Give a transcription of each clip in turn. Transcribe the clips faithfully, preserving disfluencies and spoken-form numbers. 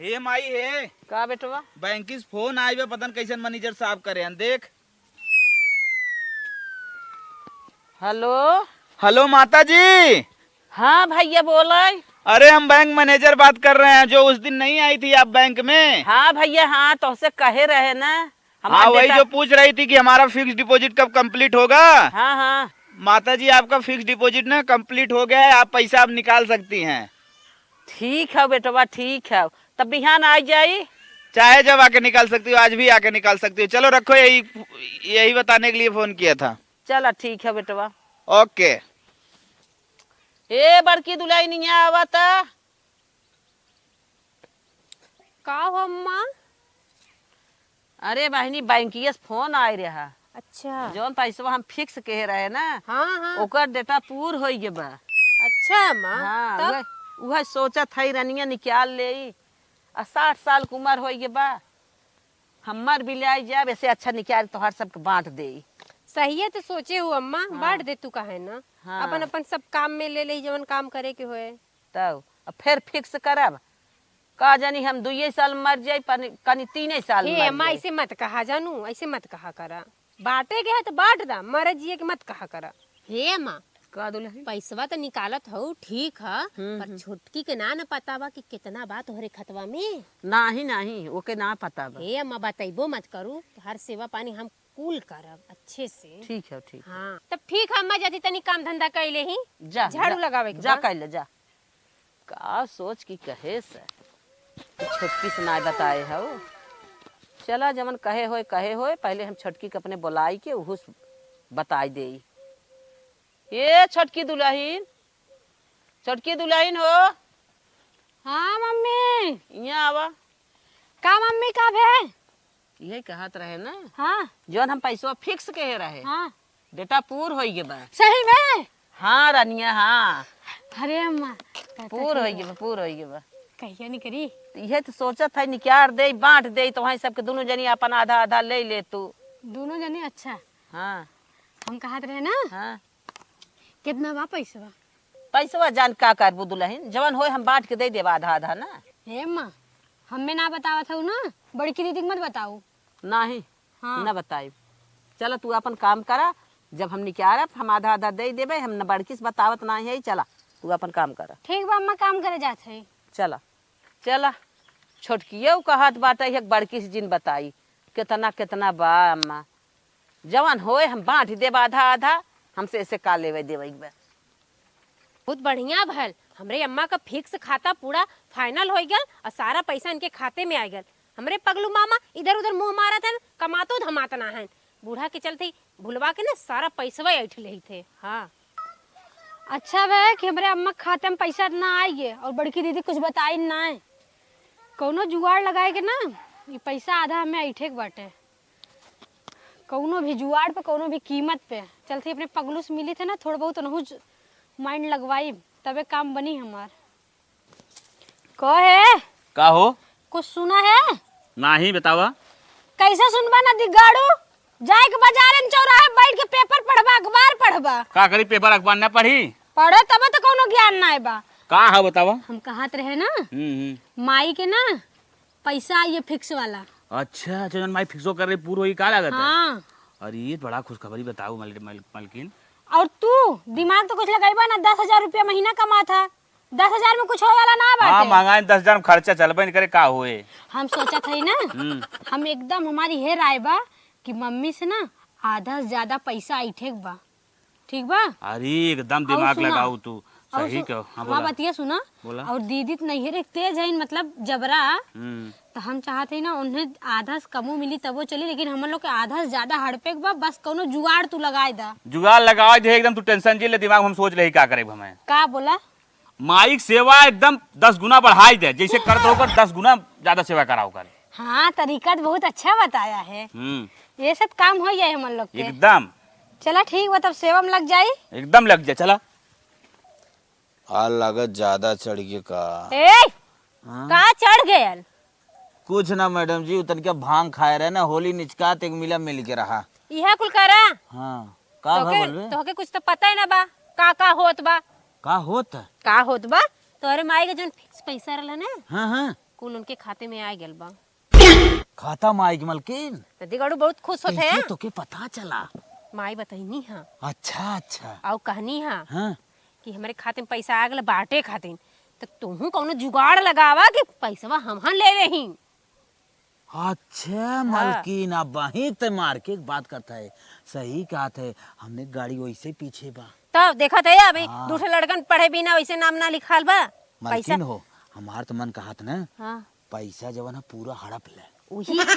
हे माई हे। का बेटवा? बैंक से फोन आइबे, पता न कैसन मैनेजर साहब करे हन, देख। हेलो। हेलो माता जी। हाँ भैया बोले। अरे हम बैंक मैनेजर बात कर रहे हैं, जो उस दिन नहीं आई थी आप बैंक में। हाँ भैया, हाँ तोहसे कहे रहे ना। हमार हाँ, वही डेटा जो पूछ रही थी कि हमारा फिक्स डिपॉजिट कब कंप्लीट होगा। हाँ, हाँ। माता जी, आपका फिक्स डिपॉजिट ना कंप्लीट हो गया है, आप पैसा अब निकाल सकती हैं। ठीक है बेटवा, ठीक है, तब बिहान आ जाई। चाहे जब आके निकाल सकती हो, आज भी आके निकाल सकती हो। चलो रखो, यही, यही बताने के लिए फोन किया था। चला ठीक है बेटवा। ओके। ए बड़की दुल्हनिया आवता। का हो अम्मा? अरे बहिनी, बैंकिया से फोन आए रहा। अच्छा। जौन पैसवा हम फिक्स कहे रहे ना, हाँ, हाँ। ओकर डेटा पूर होई गे बा। अच्छा अम्मा, हाँ, तब? उहे, उहे सोचत हई रनिया निकाल लेई। आ साठ साल के उम्र होई गे बा, हमार बिलाई जाब, ऐसे अच्छा निकाल तोहार सबके बांट देई। सहिए तो सोचे हूँ अम्मा, हाँ। बांट दे तू काहे ना, हाँ। अपन अपन सब काम में ले ले जवन काम करे के होए। तब अब फेर फिक्स करब, का जानी हम दुइये साल मर जाई, पर कनी तीने साल हे मर अम्मा, जाई। ऐसे मत कहा जानू, ऐसे मत कहा करा। बांटे के है तो बांट दा, मरे जिए के मत कहा करा। हे अम्मा, का दुल्हन? पैसवा तो निकालत हऊ, ठीक है, हम्म, पर हम्म। छोटकी के ना न पता बा कि कितना बा तोहरे खतवा में। नाही, नाही, ओके ना पता बा। हे अम्मा, बतैबो मत करू, हर सेवा पानी हम कुल करब अच्छे से। ठीक है, ठीक है। हाँ, तब ठीक है अम्मा, जदी तनी काम धंधा कैले ही, जा, झाड़ू जा, लगावे के जा बा। कैले जा। का सोच की कहे से, कि छोटकी से ना बताए हो। चला, जवन कहे होए, कहे होए, पहले हम छोटकी के अपने बुलाई के उहू से बताई देई। ए छोटकी दुल्हन, छोटकी दुल्हन हो। हाँ मम्मी। यहाँ आवा। का मम्मी, का भे? इहे कहत रहे ना। हाँ। जौन हम पैसवा फिक्स कहे रहे। हाँ। डेटा पूर होई गे बा। सही में? हाँ रनिया, हाँ। अरे अम्मा, कहते पूर थे होई गे बा, पूर होई गे बा। कहिया निकरी? इहे तो सोचत है, निकार दे, बांट दे, तो वहीं सबके दोनों जनी अपन आधा आधा ले ले तू। दोनों जनी? अच्छा। हाँ। हम कहत रहे ना। हाँ। कितना बा पैसवा? पैसवा जान का करबू दुल्हन, जवन होए हम बांट के दे देब आधा आधा ना। हे माँ, हमें ना बतावत हऊ ना, बड़की दीदी के मत बताऊ। नाही, हाँ। ना बताइब। चला तू अपन काम करा, जब हम निकारब हम आधा आधा दे देबे, हम न बड़की से बतावत नाही है। चला तू अपन काम करा। ठीक बा अम्मा, काम करे जात है। चला। चला, छोटकियो कहत बाटे, एक बड़की से जिन बताई, केतना, केतना बा अम्मा। जवन होए, हम बांट देब आधा, आधा, हमसे ऐसे का लेवे देवे के बा। बहुत बढ़िया भल, हमरे अम्मा का फिक्स खाता पूरा फाइनल होइ गल और सारा पैसा इनके खाते में आ गल। हमरे पगलू मामा इधर उधर मुंह मारत हैं, कमातो धमात ना हैं। बूढ़ा के चलते भुलवा के ना सारा पैसवा ऐंठ लेही थे। हाँ। अच्छा भे कि हमरे अम्मा के खाते में पैसा ना आइए और बड़की दीदी कुछ बताई ना है। कौनो जुगाड़ लगाए के ना, ये पैसा आधा हमें ऐंठे के बाटे। कौनो भी जुगाड़ पे, कौनो भी कीमत पे चलते अपने पगलू से मिली थे ना, थोड़ा बहुत उनहू ज-, माइंड लगवाई, तबे काम बनी हमार। कहे। का हो? कुछ सुना है? नाही, बतावा। कैसे सुनबा ना दिगाड़ू? जाए के बाजार में चौराहे बैठ के पेपर पढ़बा, अखबार पढ़बा। का करी, पेपर अखबार ना पढ़ी? पढ़े तबे तो कौनो ज्ञान ना बा। का है बतावा? हम कहत रहे ना, हम्म, हम्म। माई के ना पैसा आई है फिक्स वाला। अच्छा, अच्छा, जौन माई फिक्सो कर रही, पूर होई का लागत है? हाँ। अरे, ये बड़ा खुशखबरी बताऊ मल-, मल-, मलकिन। और तू दिमाग तो कुछ लगइबा ना, दस हजार रुपया महीना कमात है, दस हजार में कुछ होए वाला ना हाँ, बाटे। महंगाई में दस हजार में खर्चा चलबे नहीं करे, का होए? हम सोचत हई ना, हम्म। हम एकदम, हमारी हे राय बा कि मम्मी से ना आधा से ज्यादा पैसा ऐंठे के बा, ठीक बा? अरे, एकदम और दिमाग सुना, लगाऊ तू, और सही सु-, कहो। हाँ, हमार बोला। बतिया सुना। बोला। और दीदी तो नैहरे तेज है, मतलब जबरा। हम्म। तो हम चाहत हई ना, उन्हें आधा से कमो मिली तबो चली, लेकिन हमन लोग के आधा से ज्यादा हड़पे के बा, बस कौनो जुगाड़ तू लगाए दा। जुगाड़ लगाए दे, एकदम तू टेंशन जी ले, दिमाग में हम सोच ले ही का करे हमें। का बोला? माई के सेवा एकदम दस गुना बढ़ाई दे, जैसे करत रहो कर दस गुना ज्यादा सेवा कराओ कर। हाँ, तरीका तो बहुत अच्छा बताया है। हम्म। ये सब काम हो जाए हमन लोग के। एकदम। चला ठीक बा, तब सेवा में लग जाई। एकदम लग जा, चला। आ लागत ज्यादा चढ़ गए का? ए, हाँ? का चढ़ गयल? कुछ ना मैडम जी, उ तनिका भांग खाए रहे ना, होली निचकात एक मिला मिल के रहा। इहे कुल करा? हाँ। का भा तोके, बोलबे? तोके कुछ तो पता ही ना बा, का का होत बा। का होत? का होत बा? तोहरे माई के जौन फिक्स पैसा रहला ना, हाँ, हाँ। कुल उनके खाते में आ गल बा। खाता में आइग मलकिन? त दिगड़ू बहुत खुश होत है। कैसे तोके पता चला? माई बतैनी हा। अच्छा, अच्छा। अउ कहनी हा हाँ। कि हमरे खाते में पैसा आ गल बाटे खातिन, त तुहू कौनो जुगाड़ लगावा कि पैसवा हमहन ले रही। अच्छा हाँ। मलकिन, अब वहीं ते मार के बात करता है। सही कहत है, हमने गाड़ी वैसे पीछे बा। तब देखत है अभी हाँ। दू ठे लड़कन पढ़े बिना वैसे नाम ना लिखाल बा। मलकिन पैसा हो, हमार तो मन कहत ना, हाँ। पैसा जवन है पूरा हड़प ले। उही तो,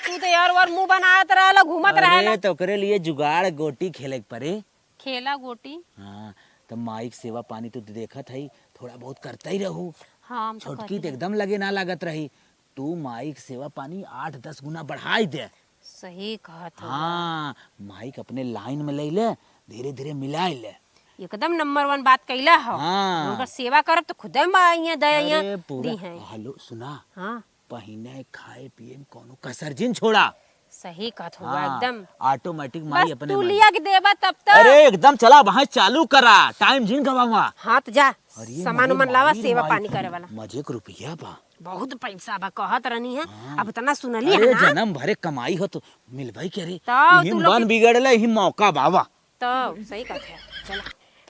तू तो यार वार मुंह बनात रहला, घूमत अरे, रहला। तो ओकरे लिए जुगाड़ गोटी खेले के पड़े। खेला गोटी? हाँ, तो माई के सेवा पानी तो देखत है, थोड़ा बहुत करता ही रहू। हाँ, हम तो छोटकी करत तो ही। एकदम लगे ना लागत रही, तू माई के सेवा पानी आठ दस गुना बढ़ाई दे। सही कहत हो। हाँ, माई के अपने लाइन में ले ले, धीरे धीरे मिलाए ले। एकदम नंबर वन बात कैला हो। हाँ। उनकर सेवा करब तो खुदे माई दया अरे, पूरा दी हैं। हेलो, सुना। हाँ। पहिने खाए पिए में कौनो कसर जिन छोड़ा। सही कहत हुआ हाँ, एकदम। ऑटोमेटिक माई बस अपने तू मन। लिया के देबा तब तक। अरे एकदम चला, वहाँ चालू करा, टाइम जिन गवावा। हाँ, तो जा, अरे सामान मरे उमान लावा, माई रे सेवा माई, पानी करे वाला। मजे के रुपया बा। बहुत पैसा बा, कहत रहनी है। हाँ। अब इतना सुनली अरे है ना। जन्म भरे कमाई हो तो मिलबई करे। तो इही तू लोग मन के बिगड़ले, इही मौका बाबा। तो सही कहत है, चला।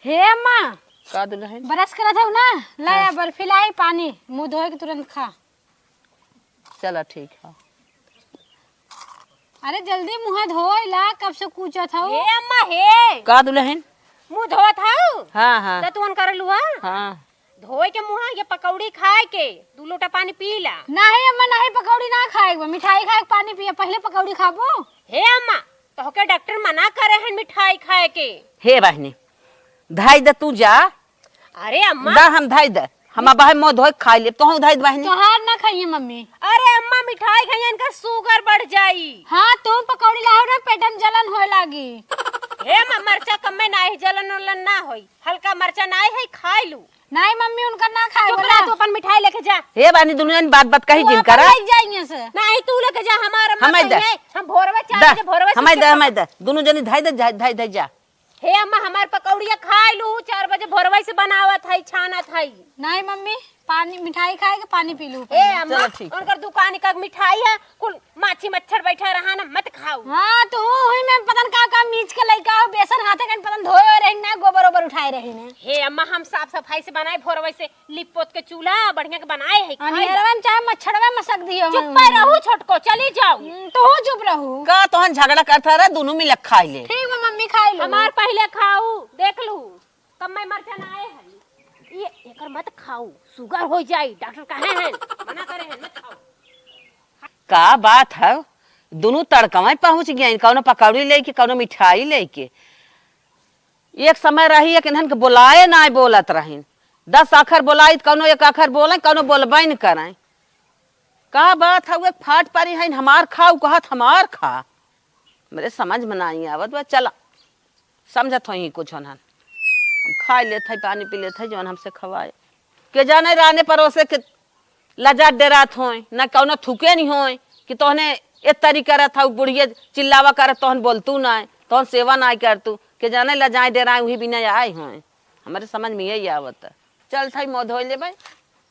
हे अम्मा, का दुल्हन? ब्रश करत हऊ ना, ला हाँ। या बर्फी लाई, पानी, मुंह धोए के तुरंत खा। चला ठीक है। अरे जल्दी मुंह धोए ला, कब से कूचत हऊ। हे अम्मा हे। का दुल्हन? मुंह धोत हऊ? हाँ, हाँ। त तुहन कर लुआ? हाँ। धोए के मुंह ये पकौड़ी खाए के, दू लोटा पानी पी ला। नहीं अम्मा, नहीं, पकौड़ी ना खाए के बा, मिठाई खाए के पानी पिए, पहले पकौड़ी खाबो। हे अम्मा, तोहके डॉक्टर मना करे हैं मिठाई खाए के। हे बहिनी, धाई द तू जा। अरे अम्मा। दा हम धाई द। हम अब है मुंह धोए के खाई लेब, तोहू धाई द बहिनी। तोहार ना खाइए मम्मी। अरे अम्मा, मिठाई खाइए, इनका शुगर बढ़ जाई। हाँ, तू पकौड़ी लाओ ना, पेट में जलन होए लागी। हे अम्मा, मरचा कम में नाही, जलन उलन ना होई। हल्का मरचा नाही है, खाई लू। नाही मम्मी, उनका ना खाए चुप वाला। रह, तू अपन मिठाई लेके जा। हे बहिनी, दुनिया में बात बात कही तू जिन अपन करा। ले जाइए से। नाही, तू लेके जा, हमार अम्मा हम दे। कहिए, हम भोरवे चार दा। बजे भोरवे से हम दे, चेक हम दे। दुनू जनी धाई दे, धाई, धाई, धाई जा। हे अम्मा, हमार पकौड़िया खाए लू, चार बजे भोरवा से बनावत है, छानत है। नाही मम्मी, पानी, मिठाई खाए के पानी पी लू। हे अम्मा, चलो ठीक है। उनकर दुकान का मिठाई है, कुल माछी मच्छर बैठा रहा ना, मत खाऊ। हाँ, तो हुई में पतन का का मीच के लइका हो, बेसन हाथे कन पतन धोए रही ना, गोबर ओबर उठाए रही ना। हे अम्मा, हम साफ सफाई से बनाए, भोरवा से लिप पोत के चूल्हा बढ़िया के बनाए है, खाए। अनिहरवा में चाहे मच्छरवा मसक दियो चुप हम। पे रहू छोटको, चली जाऊ। हम्म, तो हो चुप रहू। का तोहन झगड़ा करता रहे, दुनू मिलक खाई ले। ठीक बा मम्मी, खाई लो। हमार पहले खाऊ, देख लू, कम में मरचा ना आए है। ये एकर मत खाऊ, शुगर हो जाई, डॉक्टर कहे हैं, मना करे हैं, मत खाऊ। का बात है, दुनू तड़कवे पहुँच गए, कौनो पकौड़ी लेके, कौनो मिठाई लेके। एक समय रही, एक इन्हन के बोलाए ना बोलत रही, दस आखर बोलाई, कौनो एक आखर बोले, कौनो बोलबे न करे। का बात है, एक फाट पारी है, हमार खा, उ कहत हमार खा। मेरे समझ में नाही आवत बा। चला, समझत होई कुछ होनहन। हम खाई लेत है, पानी पी लेत है, जौन हमसे खवाए। के जाने राने परोसे के लजात डेरात होए, ना कौनो थुके नहीं होए कि तोहने ए तरी करत हऊ, बुढ़िए चिल्लावा करत, तोहन बोलतू ना, तोहन सेवा ना करतू। के जाने लजाए डेराए, उही बिना आए होए। हमरे समझ में यही आवत। चल थाई मुँह धोए लेबे,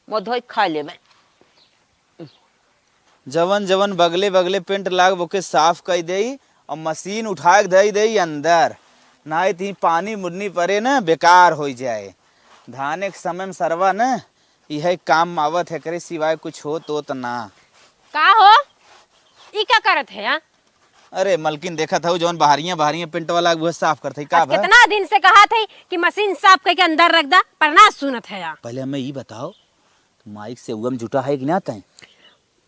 मुँह धोए खा लेबे। जवन जवन बगले बगले पेंट लाग ओके साफ कई देई और मशीन उठा के दई देई अंदर, नाहीं त ई पानी मुन्नी परे न बेकार होई जाए। धाने के समय में सरवा न इहे काम में आवत है, एकरे सिवाय कुछ होत ओत ना। का हो, ई का करत है, आ? अरे मलकिन, देखत हऊ जवन बहरिया बहरिया पेंट वाला उहे साफ करत है, का आज बा? कितना दिन से कहत है कि मशीन साफ करके अंदर रख दा, पर ना सुनत है, आ। पहले हमें ई बताओ, माइक से उगम जुटा है कि ना तय?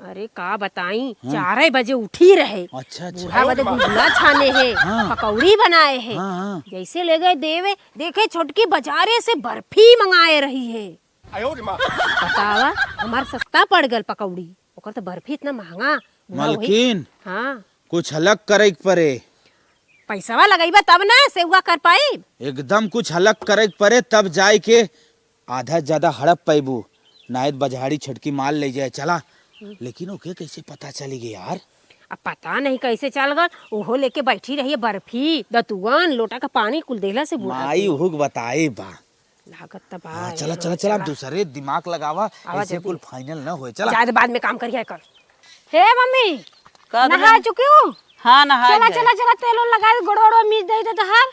अरे का बताई, हाँ। चारे बजे उठी रहे। अच्छा, अच्छा। बूढ़ा बदे गुलगुला छाने है, हाँ। पकौड़ी बनाए है। हाँ, हाँ। जैसे ले गए देवे, देखे छोटकी बाजारे से बर्फी मंगाए रही है। बतावा, हमार सस्ता पड़ गल पकौड़ी, ओकर तो बर्फी इतना महंगा। बूढ़ा वही। मलकिन, हाँ। कुछ अलग करे के परे। पैसवा लगइबा तब ना सेवा कर पाई। एकदम कुछ अलग करे के परे, तब जाए के आधा ज्यादा हड़प पैबू, नाहीं त बजहाड़ी छटकी मार ले जाए। चला। हम्म। लेकिन ओके कैसे पता चली गई यार? अब पता नहीं कैसे चल गल, ओहो लेके बैठी रही है बर्फी, दतुअन, लोटा का पानी कुल देला से बूढ़ा माई के। ओहू के बताए बा। लागत त बा, हाँ, चला, यार, चला, चला, चला। दूसरे दिमाग लगावा, आवा ऐसे जल्दी। कुल final ना होए, चला। जाए दे, बाद में काम करिया कर। हे मम्मी, का नहा चुकी हूँ? हाँ, नहा चला, गए। चला, चला, तेल ओल लगा दे, गोड़ ओड़ मीज दे दे तोहार।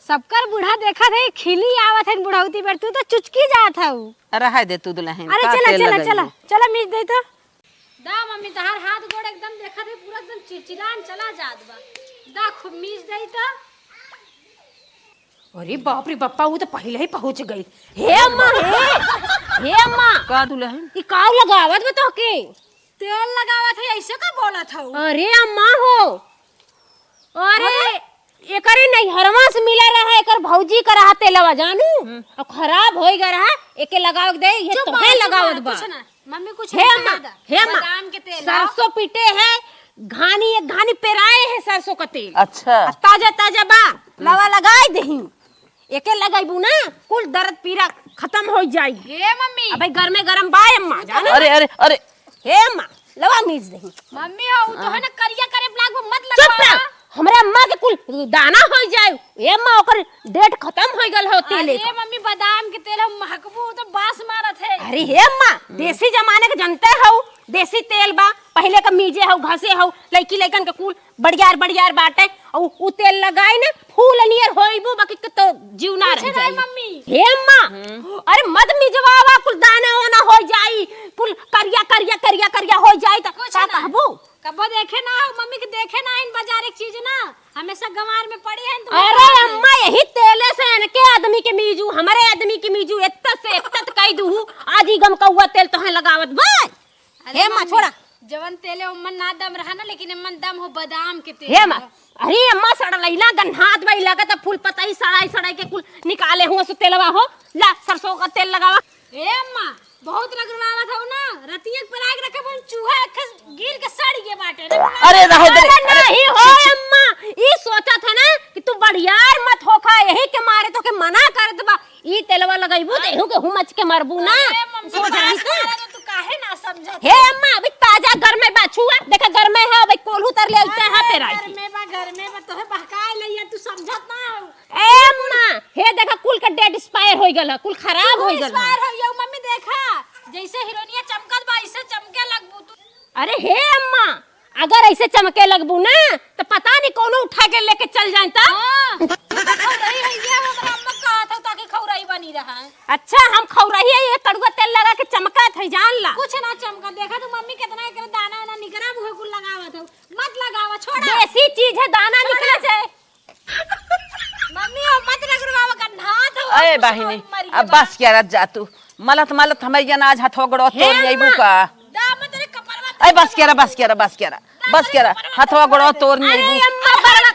सबकर बूढ़ा देखत है, खिली आवत है बुढ़ौती पर, तू तो चुचकी जात हऊ। अरे, हाय दे तू दुल्हन, अरे, का चला, तेल चला, लगइबू? चला, चला, मीज दे तो। दा मम्मी, तहार हाथ गोड़ एकदम देखत है, पूरा एकदम चिरचिरान चला जात बा। दा खूब मीज दे तो। अरे बाप रे बप्पा, वो तो पहिले ही पहुँच गई। हे अम्मा, हे, हे अम्मा। का दुल्हन? ई का लगावत बा तोहके? तेल लगावत है, ऐसे का बोलत हऊ? अरे अम्मा हो, अरे, अरे? एकरे नैहरवा से मिला रहा, एकर भौजी का रहा तेलवा, जानू? हम्म। अब खराब होई गया रहा, एके लगावे के दे, ये चुप तोहे रहो, चुप लगावत रहो, बा। कुछ ना, मम्मी कुछ हे ना अम्मा, कहा दा। हे अम्मा, बादाम के तेल सरसों पीटे है, घानी एक घानी पेराए है सरसों का तेल। अच्छा। आ ताजा ताजा बा, हम्म। लवा लगाई देही। एके लगइबू ना, कुल दर्द पीरा खतम होइ जाई। हे मम्मी। अबे गरमे गरम बा अम्मा, जाना? अरे, अरे, अरे। हे अम्मा, लवा मीज दही। मम्मी हो, उ तो है ना करिया करे ब्लैक, वो मत चुप लगवावा। रह। हमरे अम्मा के कुल दाना होइ जाए। हे अम्मा, ओकर डेट खतम होइ गल हो तेले अरे का। मम्मी, बादाम के तेल हम महकबू, उ तो बास मारत है। अरे हे अम्मा, देसी जमाने के जनते हो, देसी तेल बा, पहिले का मीजे हो, घसे हो, लइकी लइकन के कुल बड़ियार बड़ियार बाटे, अउ उ तेल लगाई ना, फूल नियर होइबू, बाकी के तो जीव ना रह जाई। मम्मी। हे अम्मा, हम्म। अरे मत मिजवावा, कुल दाना ओना होइ जाई, कुल करिया करिया करिया करिया होइ जाई, त कुछ का ना। कहबू? कबो देखे ना हो, मम्मी के देखे ना इन बाजार एक चीज ना, हमेशा गंवार में पड़ी है। अरे अम्मा, यही तेले से इनके आदमी के मीजू, हमरे आदमी के मीजू, एत्त से एत्त कई दूहू, आज ही गम कौआ तेल तोहे लगावत बा। अरे हे अम्मा, मम्मी, छोड़ा। जवन तेले ओमन ना दम रहा ना, लेकिन एमन दम हो बादाम के तेल हे अम्मा, हो। अरे अम्मा, सड़लैना गन्हात बा, ई लागत फूल पतई सड़ाई सड़ाई के कुल निकाले हुआ सु तेलवा हो। ला, सरसों का तेल लगावा। हे अम्मा, बहुत रगड़वावत हो ना, रतिया के पराग रखे बन चूहा एक गिर के सड़ गए बाटे ना। अरे रहो दे, अरे अरे नहीं हो छी, छी। अम्मा, ई सोचत है ना कि तू बड़ियार मत होखा, यही के मारे तोके मना करत बा। ई तेलवा लगइबू त एहू के हुमच के मरबू ना। अरे मम्मी, सोच रही बात तू। करे तो तू काहे ना समझत हे हो? अम्मा, अभी ताजा गरमे बा, छुआ, देखा गरमे है, अभी कोल्हू तर ले आइते हैं अरे, पेराई के। गरमे बा, गरमे बा, तोहे बहकाए लइया, तू समझत ना हो। ए अम्मा, हे देखा कुल के डेट एक्सपायर होइ गल है, कुल खराब होइ गल है। एक्सपायर होइ गयो, मम्मी देखा, जैसे हीरोइनिया चमकत बा, ऐसे चमके लगबू तू। अरे हे अम्मा, अगर ऐसे चमके लगबू ना, त पता नहीं कौनो उठा के लेके चल जाए त। हाँ, तू तो खौराही है, ये ओकरा अम्मा कहत हौ, ताकि खौराही बनी रहा है। अच्छा, हम खौराही है, ये कड़ुआ तेल लगा के चमकत है, जान ला। कुछ ना चमका, देखा तू मम्मी कितना एकरे दाना वाना निकरा, वो कुल लगावत हौ। मत लगावा, छोड़ा। देसी चीज है, दाना छोड़ा। निकले से। मम्मी, ओ मत रगड़वावा, गन्हात हो, अरे कुछ बहिनी, मर अब गया बस बा। क्या रह जा तू। मलत मलत हमें ये ना आज हथवा गोड़वा हे तोड़ अइबू अम्मा। का। दा, मैं तेरे कपड़वा अरे बस क्या रह, बस क्या रह, बस क्या रह, दा, बस मैं क्या रह, तेरे कपड़वा हथवा तोड़ गोड़वा देबो। तोड़ अइबू। अरे अम्मा, बरवा,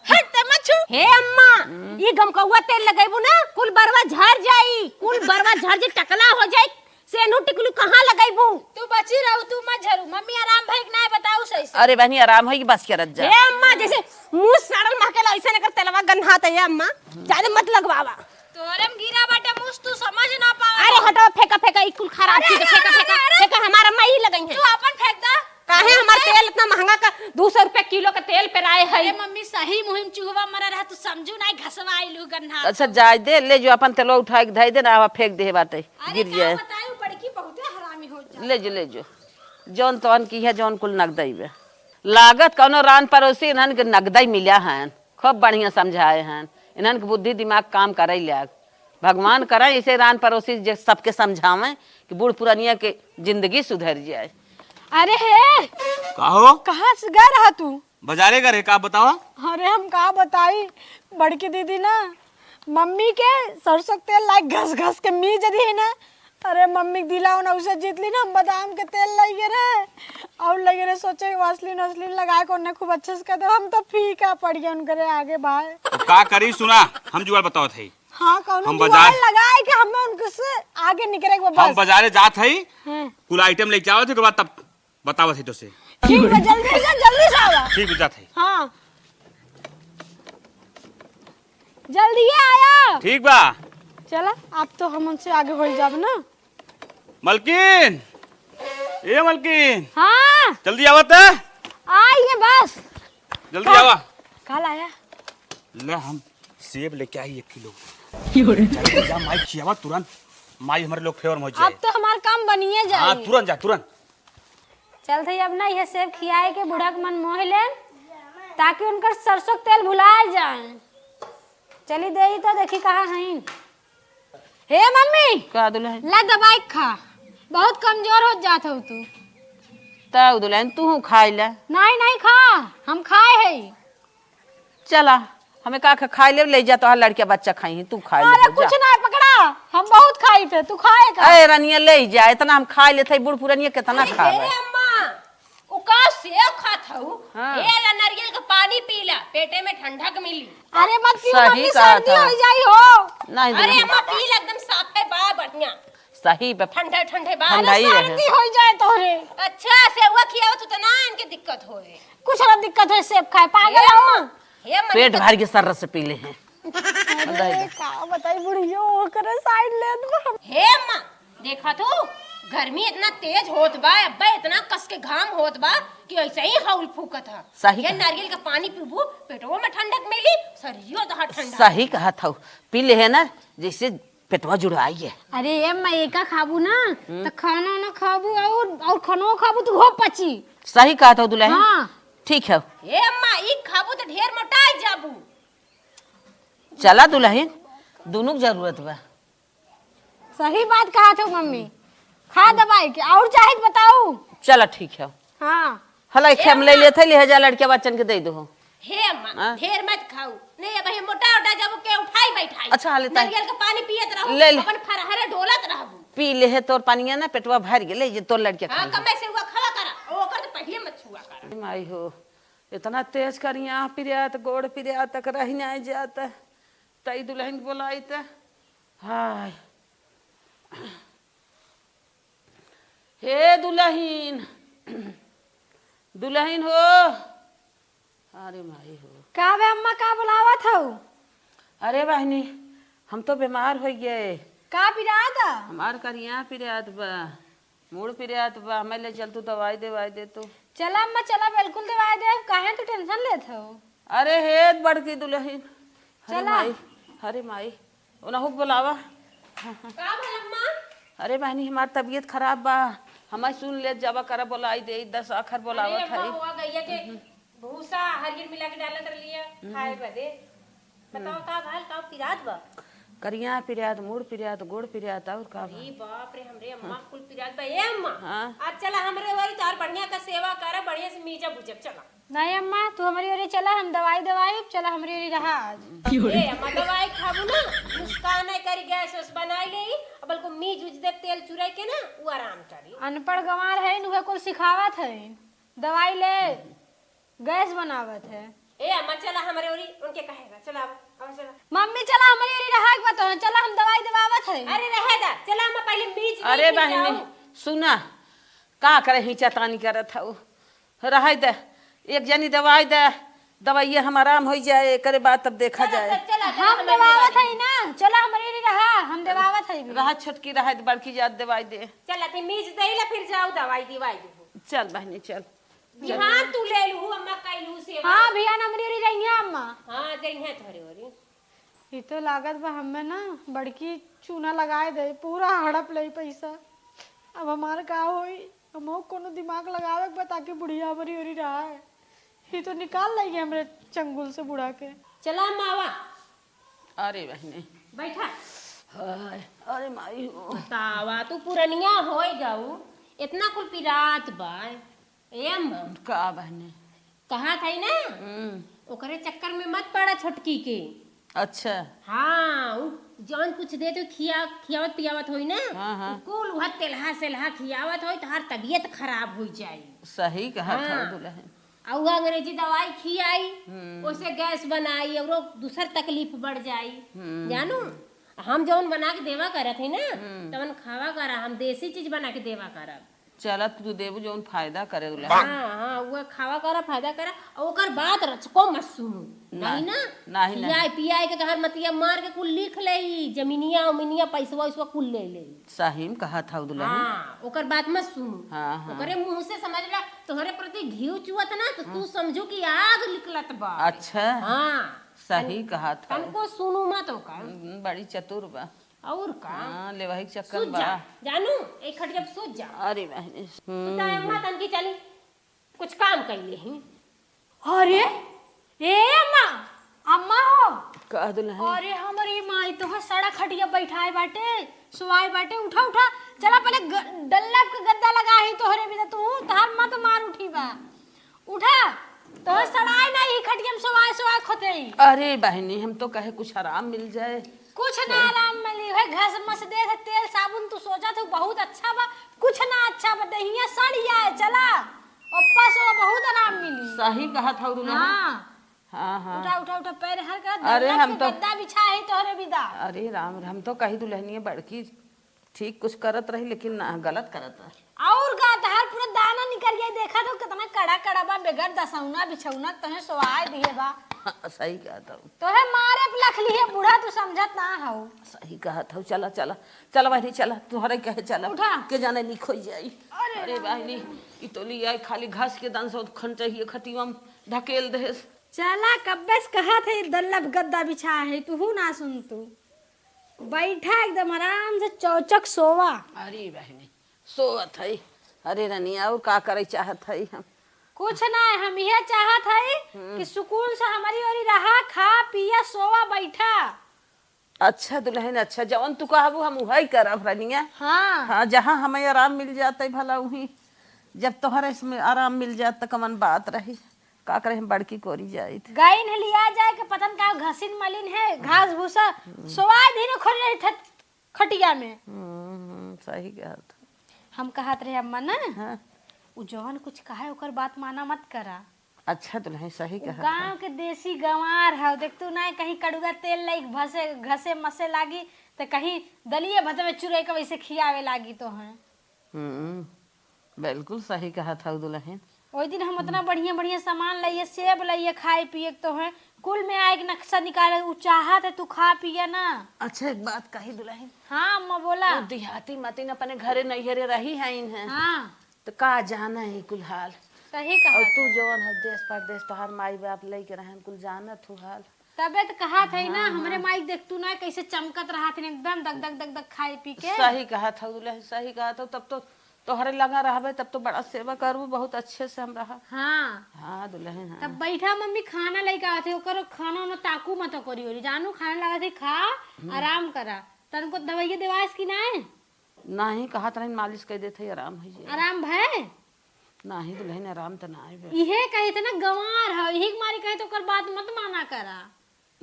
हट, ते मत छू। हे अम्मा, हम्म। ई गमकौआ तेल लगइबू ना, कुल बरवा झर जाई, कुल बरवा झर जाई, टकला हो जाई, सेनू टिकलू कहाँ लगइबू? तू बची रहू, तू मत झरू। मम्मी आराम भइक नाय बताऊ सही से। अरे बहनी, आराम होई कि बस करत जा। हे अम्मा, जैसे मुँह सड़ल महकेला, ऐसे एकर तेलवा गन्हात है अम्मा। जाने मत लगवावा। तोरे में गिरा बाटे मुँह, तू समझ ना पावा। अरे हटावा, फेंका, फेंका, ई कुल खराब अरे, चीज है, अरे, फेंका, अरे, फेंका, अरे। फेंका, हमारा माई लगई है। तू अपन फेंक दा। काहे हमार तेल इतना महंगा का दू सौ रुपया किलो का तेल पेराए है? अरे मम्मी, सही मुहिम चूहवा मरा रहा, तू समझू नाय, घसवा आइलू गन्हात। अच्छा, जाए दे, ले जो अपन तेलवा उठाए के धई दे ना, आवा फेंक दे बाटे, अरे गिर का जाए। बताई, उ बड़की बहुते हरामी हो जा। ले जो, ले जो, जौन तौन की है, जौन कुल नगदई बे। लागत कौनो रान पड़ोसी इन्हन के नगदई मिला है, खूब बढ़िया समझाए हैं, इन्हन के बुद्धि दिमाग काम करे लाग। भगवान करे ऐसे रान पड़ोसी जे सबके समझावें कि बूढ़ पुरानिया के जिंदगी सुधर जाए। अरे हे, का हो? कहाँ से गए रहा तू? बाजारे गए रहे, का बतावा? अरे हम का बताई, बड़की दीदी ना मम्मी के सरसों के तेल लाइके घस घस के मीज दी ना। अरे मम्मी के दिलाव ना उसे जीत ली ना, हम बादाम के तेल लाइके रहे और लगे रहे सोचे कि वासलीन वासलीन लगाए के उन्हें खूब अच्छे से कर दे। हम तो फीका पड़ गए उनकरे आगे भाई। तो का करी, सुना, हम जुगाड़ बतावत है। हाँ, कौनो हम जुगाड़ बाजार लगाए के हमें उनके से आगे निकले के बा हम बस। बाजारे जात है, हाँ। कुल आइटम लेके आवत है, ओकर बाद तब बतावत है तोसे। ठीक बा, जल्दी से, जल्दी से आवा। ठीक बा, जात है। हाँ। जल्दी आया। ठीक बा। चला, आप तो हम उनसे आगे हो ही जाब ना। मलकिन, ए मलकिन। हाँ। जल्दी आवत है। आई है बस। जल्दी का-, आवा। का लाया? ले हम सेब लेके आई एक किलो। जल्दी जा, माई खियावा तुरंत। माई हमरे लोग फेवर में हो जाए। अब तो हमार काम बनिए जाए। हाँ, तुरंत जा, तुरंत। चलत हई, अब ना यह सेब खियाए के बूढ़ा के मन मोह लेन, ताकि उनकर सरसों के तेल भुलाए जाए। चली देई तो देखी कहाँ हईन। हे मम्मी, का दुलहिन? ला दवाई खा, बहुत कमजोर होत जात हो तू। तउ दुलहिन, तू खाई ला। नहीं, नहीं खा, हम खाए हई। चला, हमें का खा-, खाई ले, ले जा, तोहार लड़किया बच्चा खाई हैं, तू खाई ले, अरे जा। कुछ ना पकड़ा, हम बहुत खाई थे, तू खाए का? अरे रनिया, ले जा, इतना हम खाई लेते हैं, बूढ़ पुरनिया कितना अरे खावे। हे अम्मा, उ का सेव खात हऊ? हाँ। ए ला, नारियल का पानी पी ला, पेटे में ठंडक मिली। अरे मत पीऊ सही मम्मी, कहत सर्दी हऊ। हो जाई हो। नहीं अरे दुलहिन। अम्मा, पी ला, एकदम साफ है बा, बढ़िया। सही बा। ठंडा ठंडे बा। ठंडा ही रहे। सर्दी हो जाए तोहरे। अच्छा, सेवा खियावत हो तो ना इनके दिक्कत होए। कुछ ना दिक्कत होए, सेब खाए, पागल ए हो? अम्मा, हे अम्मा, पेट दिक्कत भर के सर्र से पी ले हैं। अरे, का बताई बुढ़ियो, ओकरे साइड लेत बा। हे अम्मा, देखा तू, गर्मी इतना तेज होत बा, अब्बा इतना कस के घाम होत बा कि ऐसे ही हौल फूकत ह। सही ये कहा। नारियल का पानी पीबू, पेटवो में ठंडक मिली, शरीरो तोहार ठंडा सही रही। कहत हऊ, पी ले है ना, जैसे पेटवा जुड़ाई है। अरे ए अम्मा, एका खाबू ना, हम्म। त खाना ना खाबू और, और खानो खाबू तो हो पची। सही कहत हऊ दुलहिन। हाँ। ठीक है। ए अम्मा, ई खाबू तो ढेर मोटाई जाबू। चला दुलहिन, दोनों के जरूरत बा। सही बात कहत हऊ मम्मी, खा दवाई के, और चाहे तो बताऊ। चला ठीक है। हाँ। हला, एक ए हम ले अम्मा। लेत है, ले जा लड़किया बच्चन के दे दो। हे अम्मा, हाँ? ढेर मत खाऊ। नहीं, अब ये मोटा उटा जाबू के उठाई बैठाई। अच्छा, हाँ, लेता है। नारियल का पानी पियत रहू, ले, ले। अपन फरहरे डोलत रहबू। पी ले है तोर पानिया ना, पेटवा भर गेले, ये तोर लड़किया हाँ, खाई। कमे से हुआ खावा करा, ओकर तो पहिले मत छुआ करा। माई हो, इतना तेज करिया पिरियात, गोड़ पिरियात तक रह नहीं जात। तई दुलहिन बोलाई त, हाय। हे दुलहिन, दुलहिन हो, अरे माई हो। का बे अम्मा, का बुलावत हऊ? अरे बहिनी, हम तो बीमार होइ गए। का पिरात? हमार करिया पिरात बा, मूड़ पिरात बा, हमें ले चल तू दवाई देवाई दे तू। चला अम्मा, चला, बिल्कुल दवाई देब, काहे तू tension लेत हऊ? अरे हे बड़की दुलहिन, अरे चला। माई, अरे माई, ओनहु के बोलावा। का भल अम्मा? अरे बहिनी, हमार तबीयत खराब बा, हमार सुन ले जावा करा, बोलाई दे, दस आखर बोलावत अरे अम्मा, है। हुआ गैया के भूसा हरियर मिला के डालत रहलिया हम्म। खाए बदे। बताओ हम्म। का भल, का पिरात बा? करिया पिरात, मूड़ पिरात, गोड़ पिरात, और का अरे भल? बाप रे, हमरे अम्मा हाँ। कुल पिरात बा। ए अम्मा, हाँ। आज चला हमरे ओरी तोहार बढ़िया का सेवा करे, बढ़िया से मीजा बुझब, चला। नहीं अम्मा, तू हमरी ओरी चला, हम दवाई दवाई, चला हमरी ओरी रहा आज। ए अम्मा, दवाई खाबू ना, नुस्कान है करी, गैस वैस बनाई ले, अब को मीज उज दे तेल चुराई के ना, उ आराम करी। अनपढ़ गंवार है, उहे कुल सिखावत है, दवाई ले, गैस बनावत है। ए अम्मा, चला हमरे ओरी, उनके कहेगा, चला अब, अब चला। मम्मी, चला हमरी ओरी रहा एक बात, चला हम दवाई दवावत है। अरे रहे दा, चला अम्मा, पहले मीज अरे लेके बहिनी, जाओ। सुना, का करे ही चतानी करत हऊ? रहे दे, एक जनी दवाई दे, दवाइये हम आराम होइ जाए, एकरे बाद तब देखा चला, जाए। चला, चला, हम चला, दवावत चला। हई ना, चला हमरे रे रहा, हम दवावत हई भी। रहा छोटकी, रहा दे, बड़की जात दवाई दे। चला, ते मीज देला, फिर जाओ दवाई दिवाई देबो। चल बहिनी, चल। बिहान तू ले लू, अम्मा कैलू से। हाँ, बिहान हमरे रे रहिया अम्मा। हाँ, जइहे तोहरे ओरी। ई तो लागत बा हमें ना बड़की चूना लगाए दे, पूरा हड़प ले पैसा। अब हमार का होई? हमहू कोनो दिमाग लगावे के बा ताकि बुढ़िया हमरी ओरी रहा है। ई तो निकाल लेगी हमरे चंगुल से बुढ़ा के। चला मावा। अरे बहने। बैठा। हाय, अरे माई हो। बतावा, तू पुरनिया होई जाऊ, इतना कुल पिरात बा। ए अम्मा। का बहने? कहा था ना, हम्म। ओकरे चक्कर में मत पड़ा छोटकी के। अच्छा। हाँ, उ जौन कुछ देत हो खिया, खियावत पियावत होई ना, हाँ, हाँ। उ कुल उहत तेलहा सेलहा खियावत होई, तोहार तबीयत खराब हो जाई। सही कहा था हाँ। दुल्हन। आ उ अंग्रेजी दवाई खियाई, हम्म। ओसे गैस बनाई, औरो दूसर तकलीफ बढ़ जाई। हम्म। जानू, हम जौन बना के देवा करत है ना, हम्म। तवन खावा करा, हम देसी चीज बना के देवा करब। चला तू देबू जौन फायदा करे वाला। हाँ, हाँ, उहे खावा करा, फायदा करा, और ओकर बात रचको मत सुनू। ना, नहीं ना? नहीं, नहीं। खियाए पियाए के तोहर मतिया मार के कुल लिख लेई, जमीनिया उमीनिया, पैसवा वैसवा कुल ले लेई। सही में कहा था दुल्हन। हाँ, ओकर बात मत सुनू। हाँ, हाँ। ओकरे मुंह से समझ ला, तोहरे प्रति घीव चुअत ना, तो तू हाँ। समझू कि आग निकलत बा। अच्छा। हाँ। सही तन-, कहत हौ। तनको सुनू मत ओकर। हम्म, बड़ी चतुर बा। और का? हाँ, लेवही के चक्कर सूत में जा, बा। जानू, एक खटिया पे सूत जा। अरे बहिनी। सूत जा, हम्म। अम्मा, तनकी चली, कुछ काम कर ले ही। अरे, ए अम्मा, अम्मा हो। का दुलहिन? अरे हमरी माई तो है सड़ा खटिया बैठाए बाटे, सोआए बाटे, उठा, उठा, चला पहले ग-, डल्लब के गद्दा लगा ही तोहरे बिना, तू तहार मत मार उठी बा। उठा, तोहर सड़ाई ना ही खटिया में सोवाए, सोवाए खोते ही। अरे बहिनी, हम तो कहे कुछ आराम मिल जाए। कुछ ना आराम मिली, है घस मस दे है, तेल साबुन तू सोचा तू बहुत अच्छा बा, कुछ ना अच्छा बा, देहिया सड़ जाए, चला। ओप्पा सो बहुत आराम मिली। सही कहत हौ दुलहिन। हाँ। हाँ, हाँ। उठा, उठा, उठा, पैर हर कर अरे, दल्लत हम के तो गद्दा बिछा है तोहरे बिदा। अरे राम, हम तो कही दुलहिनिया बड़की ठीक कुछ करत रही, लेकिन ना, गलत करत रही। और का, तहार पूरा दाना निकल गया, देखा तो कितना कड़ा कड़ा बा, बेगर दसौना बिछौना तोहे सोआए दिए बा। हाँ, सही कहत हौ। तोहे मारे पे लख लिए बूढ़ा, तू समझत ना हौ। सही कहत हौ, चला, चला, चला बहिनी, चला, तोहरे कहे चला। उठा। के जाने निक हो जाई। अरे अरे राम। बहिनी, ई तो लिया खाली घास के दान से खन चाहिए खटिया में ढकेल देस। चला, कब्बे से कहत है, दल्लब गद्दा बिछा है, तू ना सुन तू। बैठा एकदम आराम से चौचक सोवा। अरे बहिनी, सोवत है। अरे रनिया, और का करे चाहत है हम? कुछ ना, हम यह चाहत है हम्म। कि सुकून से हमारी ओरी रहा, खा, पिया, सोवा, बैठा। अच्छा दुलहिन, अच्छा, जवन तू कहबू हम उहई करब रनिया। हाँ। हाँ, जहाँ हमें आराम मिल जात है भला उहीं। जब तोहरे इसमें आराम मिल जात त कवन बात रही? का करे हम बड़की कोरी जाइत। गइन है लिया जाए के पतन का घसिन मलिन है, घास भूसा, सोवाए दिन खोल रही थ-, खटिया में। हम्म, सही कहत। हम कहत रहे अम्मा ना, हाँ। उ जवन कुछ कहे ओकर बात माना मत करा। अच्छा दुलहिन, सही उ कहत गाँव है। के देसी गंवार है, देख तू ना कहीं कड़ुआ तेल लाइक भसे, घसे मसे लागी, त कहीं दलिए भत में चुरई के वैसे खियावे लागी तो है। हम्म, बिल्कुल सही कहत हौ दुलहिन। ओई दिन हम उतना बढ़िया बढ़िया सामान लाइए, सेब लाइए खाए पिए के तो है, कुल में आए के नक्शा निकाले, उ चाहत है तू खा पिए ना। अच्छा, एक बात कही दुलहिन। हाँ अम्मा बोला। उ देहाती मतिन अपने घरे नैहरे रही है इन्हें। हाँ। तो का जाना है कुल हाल। सही कहा और तू था। जवन है देश परदेश तोहार माई बाप लेके रहन कुल जानत हो हाल। तबे तो कहत है ना, हाँ, हमरे हाँ। माई देख तू ना कैसे चमकत रहत है एकदम दग दग दग दग खाए पी के। सही कहत हौ दुलहिन, सही कहत हौ। तब तो तोहरे लगा रहबे तब तो बड़ा सेवा करबू, बहुत अच्छे से हम रहब। हाँ। हाँ दुलहिन, हाँ। तब बैठा मम्मी खाना लेके आवत है, ओकर खाना उना ताकू मत करी ओरी, जानू खाना लगा थे खा, हम्म। आराम करा। तनको दवाइया देवास की ना है? नाही, कहत रहिन मालिश कर देत है, आराम हो जाए। आराम भय? नाही दुलहिन, आराम त ना आए बे। इहे कहे थे ना गंवार है, यही के मारे कहे तो ओकर बात मत माना करा।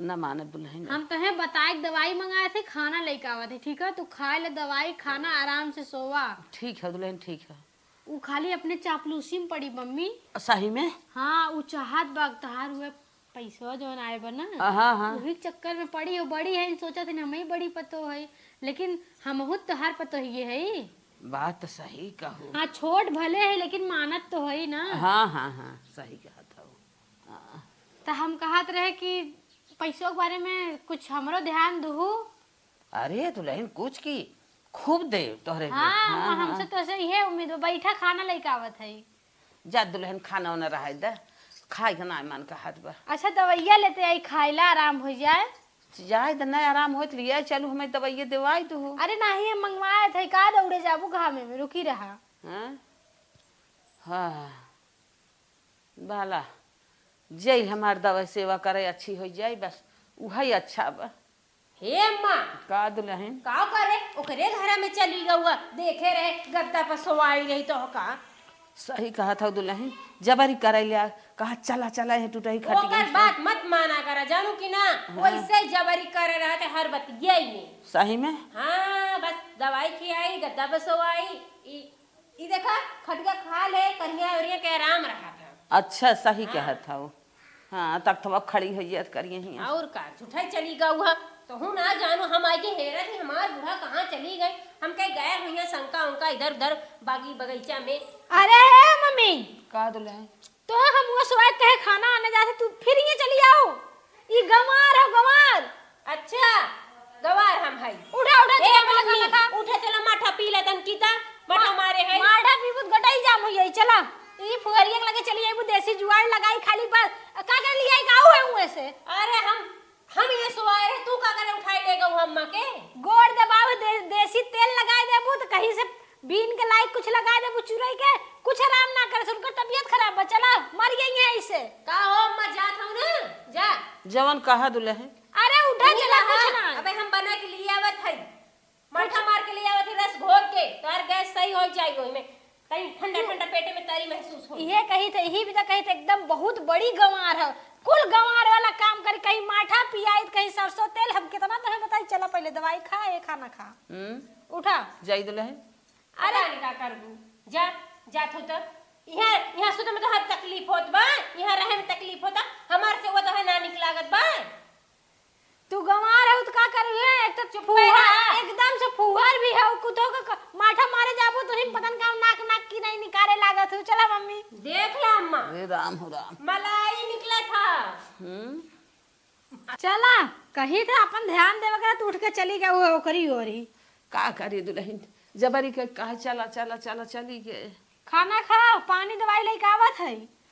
ना माने दुलहिन। हम तोहे बताए के दवाई मंगाए थे, खाना लेके आवत है, ठीक है? तू खाए ले दवाई, खाना आराम से सोवा। ठीक है दुलहिन, ठीक है। उ खाली अपने चापलूसी में पड़ी मम्मी। सही में? हाँ, उ चाहत बा तहार हुए पैसवा जौन आए बा ना, हाँ, हाँ। वही चक्कर में पड़ी हो, बड़ी है, सोचत है हम ही बड़ी पतो है, लेकिन हमहू तोहार पतो ही है। बात सही कहू। हाँ, छोट भले है, लेकिन मानत तो है ना। हाँ, हाँ, हाँ, सही कहत हौ। हाँ। त हम कहत रहे कि पैसों के बारे में कुछ हमरो ध्यान दुहू। अरे दुलहिन, कुछ की खूब दे तोहरे के। हाँ, हाँ, अम्मा, हाँ। हमसे तो ऐसे ही है उम्मीद, वो बैठा खाना लेके आवत है। जा दुलहिन, खाना वाना रहाई द, खाए के ना मन कहत बा। अच्छा, दवाइया लेते आई, खाइला आराम हो जाए। जाए द, ना आराम होत लिया, चलू हमें दवाइया देवाई दो। अरे नाही, हम मंगवाए थे, का दौड़े जाबू घामे में, रुकी रहा। हाँ? हाँ। भला, जे हमार दवा सेवा करे, अच्छी हो जाए, बस उहई अच्छा बा। हे अम्मा! का दुलहिन? का करे? ओकरे घरा में चली गउआ, देखे रहे, गद्दा पर सोवाई रही तो का? सही कहत हौ दुलहिन, जबरी करे लिया, कहा, "चला, चला, ये टूटही खटिया ओकर से।" बात मत माना करा, जानू कि ना? हाँ। वैसे जबरी करे रहत है हर बतिया में। सही में? हाँ, बस दवाई खियाई, गद्दा पर सोवाई, ई ई देखा, खटिया खा ले, करिया ओरिया के आराम रहा था। अच्छा, सही हाँ। कहत हौ। हाँ, तख्तवा खड़ी होइए त करिए हियाँ। और का, झूठा ही चली गऊ है। तोहू ना जानू, हम आई के हेरत ही, हमार बूढ़ा कहाँ चली गए। हम कहे गए हुइया शंका उनका इधर उधर बागी बगीचा में। अरे हे मम्मी। का दुलहिन? तो हम वो सोए कहे खाना आने जाते, तू फिर ये चली आओ। ई गंवार है, गंवार। अच्छा, गंवार हम हई। उठा, उठा, ए, चला, चला, मम्मी, चला, खा। उठा, चला, माठा पी ले तन की ता, माठा मा-, मारे है। माठा पीबू त गटाई जाम होई, चला। ई फुहरिया के लगे चली जाइबू, देसी जुआड़ लगाई खाली बस। का कर लिया, गाऊ है उहे से? अरे हम, हम ये सुआए रहे, तू का करे उठाई ले गऊ अम्मा के? गोड़ दबाओ, दे-, देसी तेल लगाए देबू तो कहीं से बीन के लाई कुछ लगाए देबू चुरई के, कुछ आराम ना करे से, उनकर तबियत खराब बा। चला, मर गई है इसे। का हो अम्मा, जात हूँ ना, जा। जवन कहा दुल्हन। अरे उठा, नहीं चला, रहा। कुछ ना। अबे हम बना के लिए आवत है, मट्ठा मार के लिए आवत है, रस घोर के, तोहर गैस सही हो जाई। ओही में तनी ठंडा ठंडा पेटे में तरी महसूस हो। इहे कही थे, इही भी तो कही थे, एकदम बहुत बड़ी गंवार है, कुल गंवार वाला काम करी, कहीं माठा पियाई, कहीं सरसों तेल। हम कितना तुम्हें बताई, चला पहले दवाई खा, ये खाना खा। हम्म। उठा। जाई दुल्हन। अरे पता नहीं का करबू, जा, जात हो तो। यहाँ, यहाँ सुते में तो हर तकलीफ होत बा, यहाँ रहे में तकलीफ होता, हमार से वो तो है ना निक लागत बा। तू गंवार हो तो का करबू है? एक तो चुप फुहर, रहा। एकदम से फुहर भी हो, कुतो के क-, माठा मारे जाबू तो ही पता न का नाक नाक की नहीं निकाले लागत हो। चला मम्मी। देख ला अम्मा। अरे राम हो राम। मलाई निकला था। हम्म। चला, कही था अपन ध्यान देवे के, तू उठ के चली गई वो ओकरी ओरी। का करी दुल्हन, जबरी के कहा चला, चला, चला, चली गए। खाना खा, पानी दवाई लेके आवत है।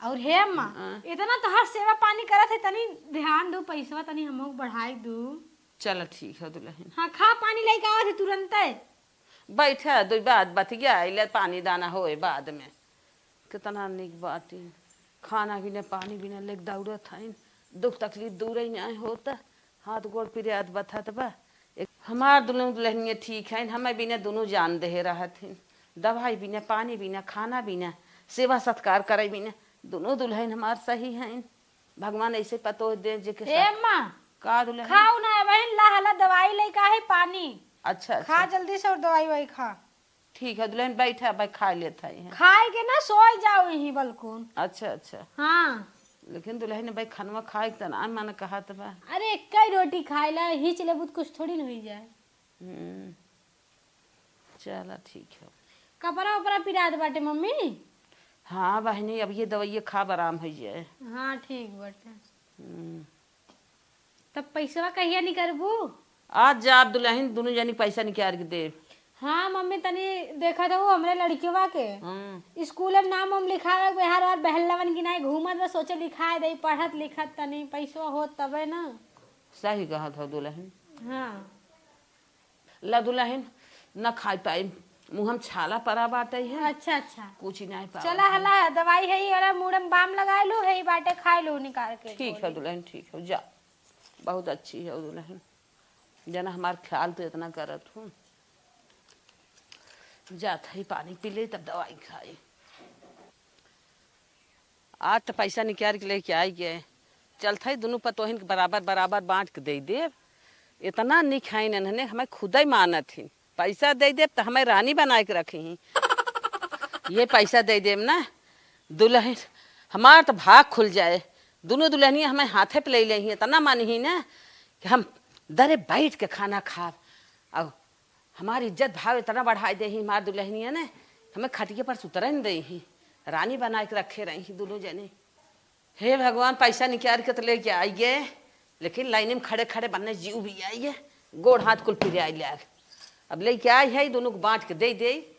और हे अम्मा, हाँ। इतना तोहार सेवा पानी करत है, तनी ध्यान दू, पैसवा तनी हमहू बढ़ाई दू। चला ठीक है दुल्हन। हाँ, खा, पानी लेके आवत है तुरंते। बैठा, दो बात बतिया, ले पानी दाना होए बाद में। कितना निक बाटी, खाना बिना पानी बिना लेके दौड़त हईन, दुख तकलीफ दूर ही नहीं होता, हाथ गोड़ पिरात बथत बा। एक हमार दुल्हन दुल्हनिया ठीक हईन, हमें बिना दुनू जान देहे रहत हईन, दवाई बिना, पानी बिना, खाना बिना, सेवा सत्कार करे बिना, दुनू दुल्हन हमार सही हईन। भगवान ऐसे पतोह दे जेके ए साथ। अम्मा, का दुल्हन? खाओ ना बहन, ला हला दवाई लेके आहे पानी। अच्छा, खा अच्छा। जल्दी से और दवाई वाई खा। ठीक है दुल्हन, बैठा, भाई खा लेत है। खाए के ना, सोई जाओ यही बलकुन। अच्छा, अच्छा। हाँ। लेकिन दुल्हन भाई खनवा खाए के त ना मन कहत बा। अरे एक ही रोटी खाए ला, हिच लेबू त कुछ थोड़ी न होई जाए। हम्म, चला ठीक है। कपड़ा उपड़ा पिरात बाटे मम्मी? हाँ बहनी, अब ये दवाइये खाब आराम हो जाए। हाँ ठीक बाटे। हम्म। तब पैसवा कहिया निकरबू? आज जाब दुल्हन, दुनू जनी पैसा निकाल के देब। हाँ मम्मी, तनी देखा था वो हमरे लड़किवा के। हाँ। स्कूल में नाम वाम लिखावे के, बिहार और बहल्लावन की नाई घूमत बा, सोचे लिखाए दे, पढ़त लिखत तनी पैसवा होत तबे ना। सही कहत हो दुल्हन। हाँ। ला दुल्हन, न खाई पाई, मुँह में छाला परा बाटे है। अच्छा, अच्छा। कुछ ही नहीं पावत चला है। हला, दवाई है, ये वाला मूड़ में बाम लगाए लो, है, ये बाटे खाए लो निकाल के ठीक है गोली। दुल्हन, ठीक है, जा। बहुत अच्छी है दुल्हन, जना हमार ख्याल तो इतना करत हूँ। जात है पानी पी ले तब दवाई खाई। आज त पैसा निकाल के लेके आई गए। चलत है दुनू पतोहिन के बराबर बराबर बाँट के दे देब। इतना निक हईन इन्हने, हमें खुदे मानत ही। पैसा दे देब त हमें रानी बनाए के रखी ही। ये पैसा दे देब ना दुल्हन, हमार त भाग खुल जाए। दुनू दुल्हनिया हमें हाथे पे ले ले ही, इतना मानी ही ना कि हम दरे बैठ के खाना खाब। अब हमार इज्जत भाव इतना बढ़ाई दे ही हमार दुल्हनिया ने, हमें खटिया पर सुतरे न दे ही। रानी बनाए के रखे रही ही दुनू जने। हे भगवान, पैसा निकाल के त लेके आई गए, लेकिन लाइन में खड़े खड़े बन्ने जीव भी आई गए, गोड़ हाथ कुल पिराई लाग। अब लेके आई है, दुनू को बाँट के दे दे।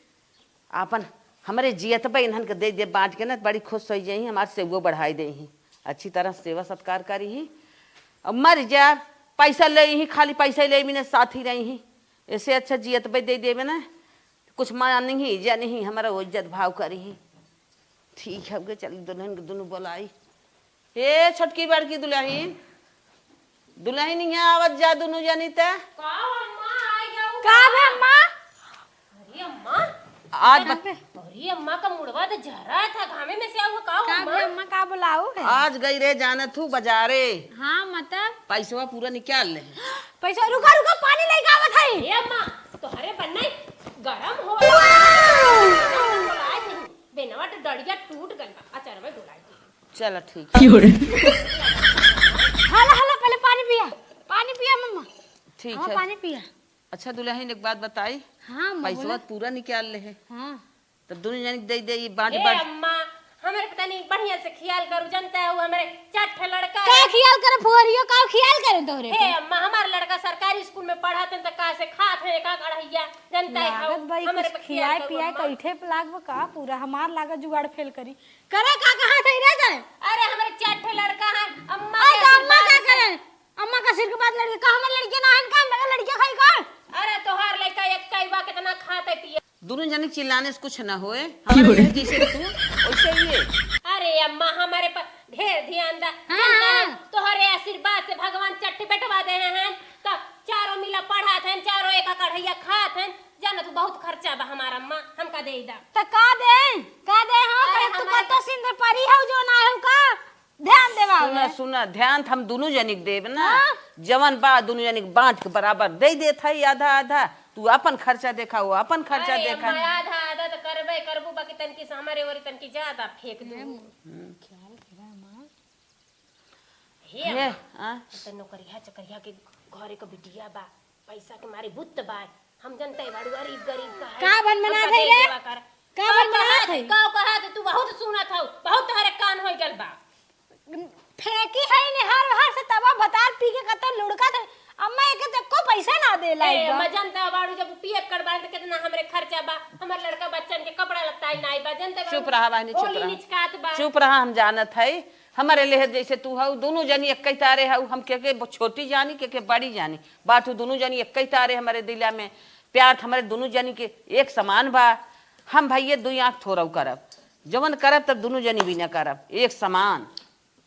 आपन हमरे जियत बा इन्हन के दे दे बाँट के ना, बड़ी खुश हो जाई, हमार सेवो बढ़ाई दे ही, अच्छी तरह सेवा सत्कार करी ही। अब मर जा, पैसा ले ही, खाली पैसा ले बिना साथ ही रही ही, ऐसे अच्छा जियत बा दे देवे ना। कुछ मानी ही, जानी ही, हमारा वो इज्जत भाव करी ही। ठीक है, अब के चली दुल्हन के दुनू बोलाई। ए छोटकी बड़की दुल्हन, दुल्हन यहाँ आवत जा दुनू जनी ते। का अम्मा, आ जाऊ का बे अम्मा? अरे अम्मा, आज बत- अरे अम्मा का मुड़वा तो झरा था, घामे में से आऊ का का अम्मा? बे अम्मा, का बुलाऊ है? आज गई रे जानत हूँ बाजारे। हाँ मतलब? पैसवा पूरा निकाल ले। पैसा, रुका रुका, पानी लेके आवत है। ए अम्मा, तोहरे बनना गरम हो। बोलाए नहीं, बेनवा तो डड़िया टूट गल बा, अचरवे डोलाई दे। चला ठीक है। हला हला, पहले पानी पिया, पानी पिया मम्मा। ठीक अम्मा, है। पानी पिया। अच्छा दुल्हन, एक बात बताई। हाँ अम्मा, पैसवा बोला। पूरा निकाल ले है। हाँ। तब दुनू जनी के दे दे, ये बाँट ए बाँट। अम्मा, हमरे पता नहीं, बढ़िया से ख्याल करू, जनता है, वो हमरे चार ठे लड़का का है। ख्याल करे फुहरियो, का ख्याल करे तोहरे हे के? अम्मा, हमार लड़का सरकारी स्कूल में पढ़त हैं, त का से खात हैं एक अढ़ैया, जनता है, लागत भाई हमरे कुछ पे ख्याल खियाए करू पियाए अम्मा। कैठे पे लागब का पूरा, हमार लागत जुगाड़ फेल करी। करे का कहा थे रे तै? अरे, हमरे चार ठे लड़का हैं, अम्मा अरे, के तो अम्मा आशीर्वाद का से। करे? अम्मा का सिर के बात लड़के का, हमर लड़के ना है का, मेरा लड़के खाई का? अरे, तोहार लड़का एक कई बा, कितना खात है पिए। दोनों जने चिल्लाने से कुछ ना होए। हमारे लहर जैसे तू, वैसे ही है। अरे अम्मा, हमारे पर ढेर ध्यान दा। हाँ, जानता है, हाँ। तोहरे आशीर्वाद से भगवान चट्टी बैठवा दे हैं, तो चारों मिला पढ़ात हैं, चारों एक कढ़ैया खात हैं। जाना तू बहुत खर्चा बा हमारा अम्मा, हमका दे दा। त का दे? का दे हो? अरे तू हमारे कतो सिंदूर परी हो जो ना हो का? ध्यान देवा सुना, हमें। सुना, ध्यान त हम दुनू जनी के देब ना। हाँ। जवन बा दुनू जनी के बांट के बराबर दे देत है आधा आधा। तू अपन खर्चा देखा, वो अपन खर्चा अरे देखा। अम्मा, आधा आधा त करबे करबू, बाकी तनकी से हमारे ओरी तनकी ज्यादा फेंक दू। हम्म। ख्याल करा माँ। हे हे, अम्मा, आ? त नौकरिया चकरिया के घरे क बिटिया बा, पैसा के मारे बुत्त बा। हम जनते बाड़ू गरीब गरीब का है। का बन बना हमका थे दे रे? देवा कर। का का बन बना कहत थे? है? का कहत है? तू बहुत सुनत हऊ, बहुत तोहरे कान होई गल बा। फेंकी है ने हर हर से तबा बतार पी के कतौ लुढ़का थे। अम्मा एके तो एको पैसा ना दे लाई ए, बा। अम्मा जनता बाड़ू जब पियत कर बाड़े त कितना हमरे खर्चा बा, हमर लड़का बच्चन के कपड़ा लत्ता ही नाई बा, जनते बाड़ू चुप रहा बहनी, चुप होली रहा। निचकात बा। चुप रहा, हम जानत है। हमरे लेहर जैसे तू हऊ, दुनू जनी एक्कै तारे हऊ, हम के के ब-, छोटी जानी, के के बड़ी जानी, बाटू दुनू जनी एक्कै तारे हमरे दिला में, प्यार त हमरे दुनू जनी के एक समान बा। हम भइये दुई आँख थोरऊ करब, जवन करब तब दुनू जनी बिना करब, एक समान।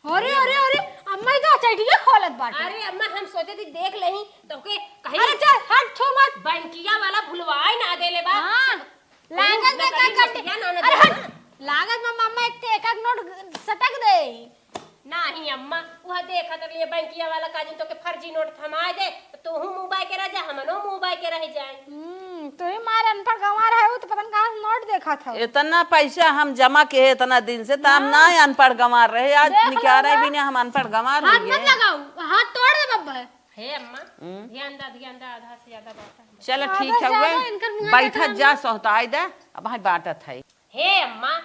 अरे, अरे, अरे, अम्मा ई तो चटिया खोलत बाटे। अरे अम्मा, हम सोचे थी देख लेही, तो के कहीं अरे चल, हट, छू मत। बैंकिया वाला भुलवाई ना देले बा। हाँ। लागत में नकली का कटे? नोटिया ना, ना अरे देना। हट। लागत में मम्मा एक ते एक एक नोट सटक दे। नाही अम्मा, वह देखत रहिए बैंकिया वाला का जिन तो के फर्जी नोट थमाए दे, तो तू मुंह बाय के रह जा, हमनो मुंह बाय के रह जाए। हम्म, तू ही मार अनपढ़ गंवार है, वो तो पता नहीं कहाँ से नोट देखत है। इतना पैसा हम जमा के है इतना दिन से, त हम हाँ। ना अनपढ़ गंवार रहे, आज देख निकारा लो भी ना। नहीं, हम अनपढ़ गंवार हाथ हो मत गए। लगाओ, हाथ तोड़ दे बब्बा। हे अम्मा, हम्म। ध्यान दा, ध्यान दा, आधा से ज्यादा बात है। चल आधा ठीक से है, ज्यादा हुए इनकर मुँह बैठत देखना जा, ना। सोहताई दे, अब भाई बाटत है। हे अम्मा,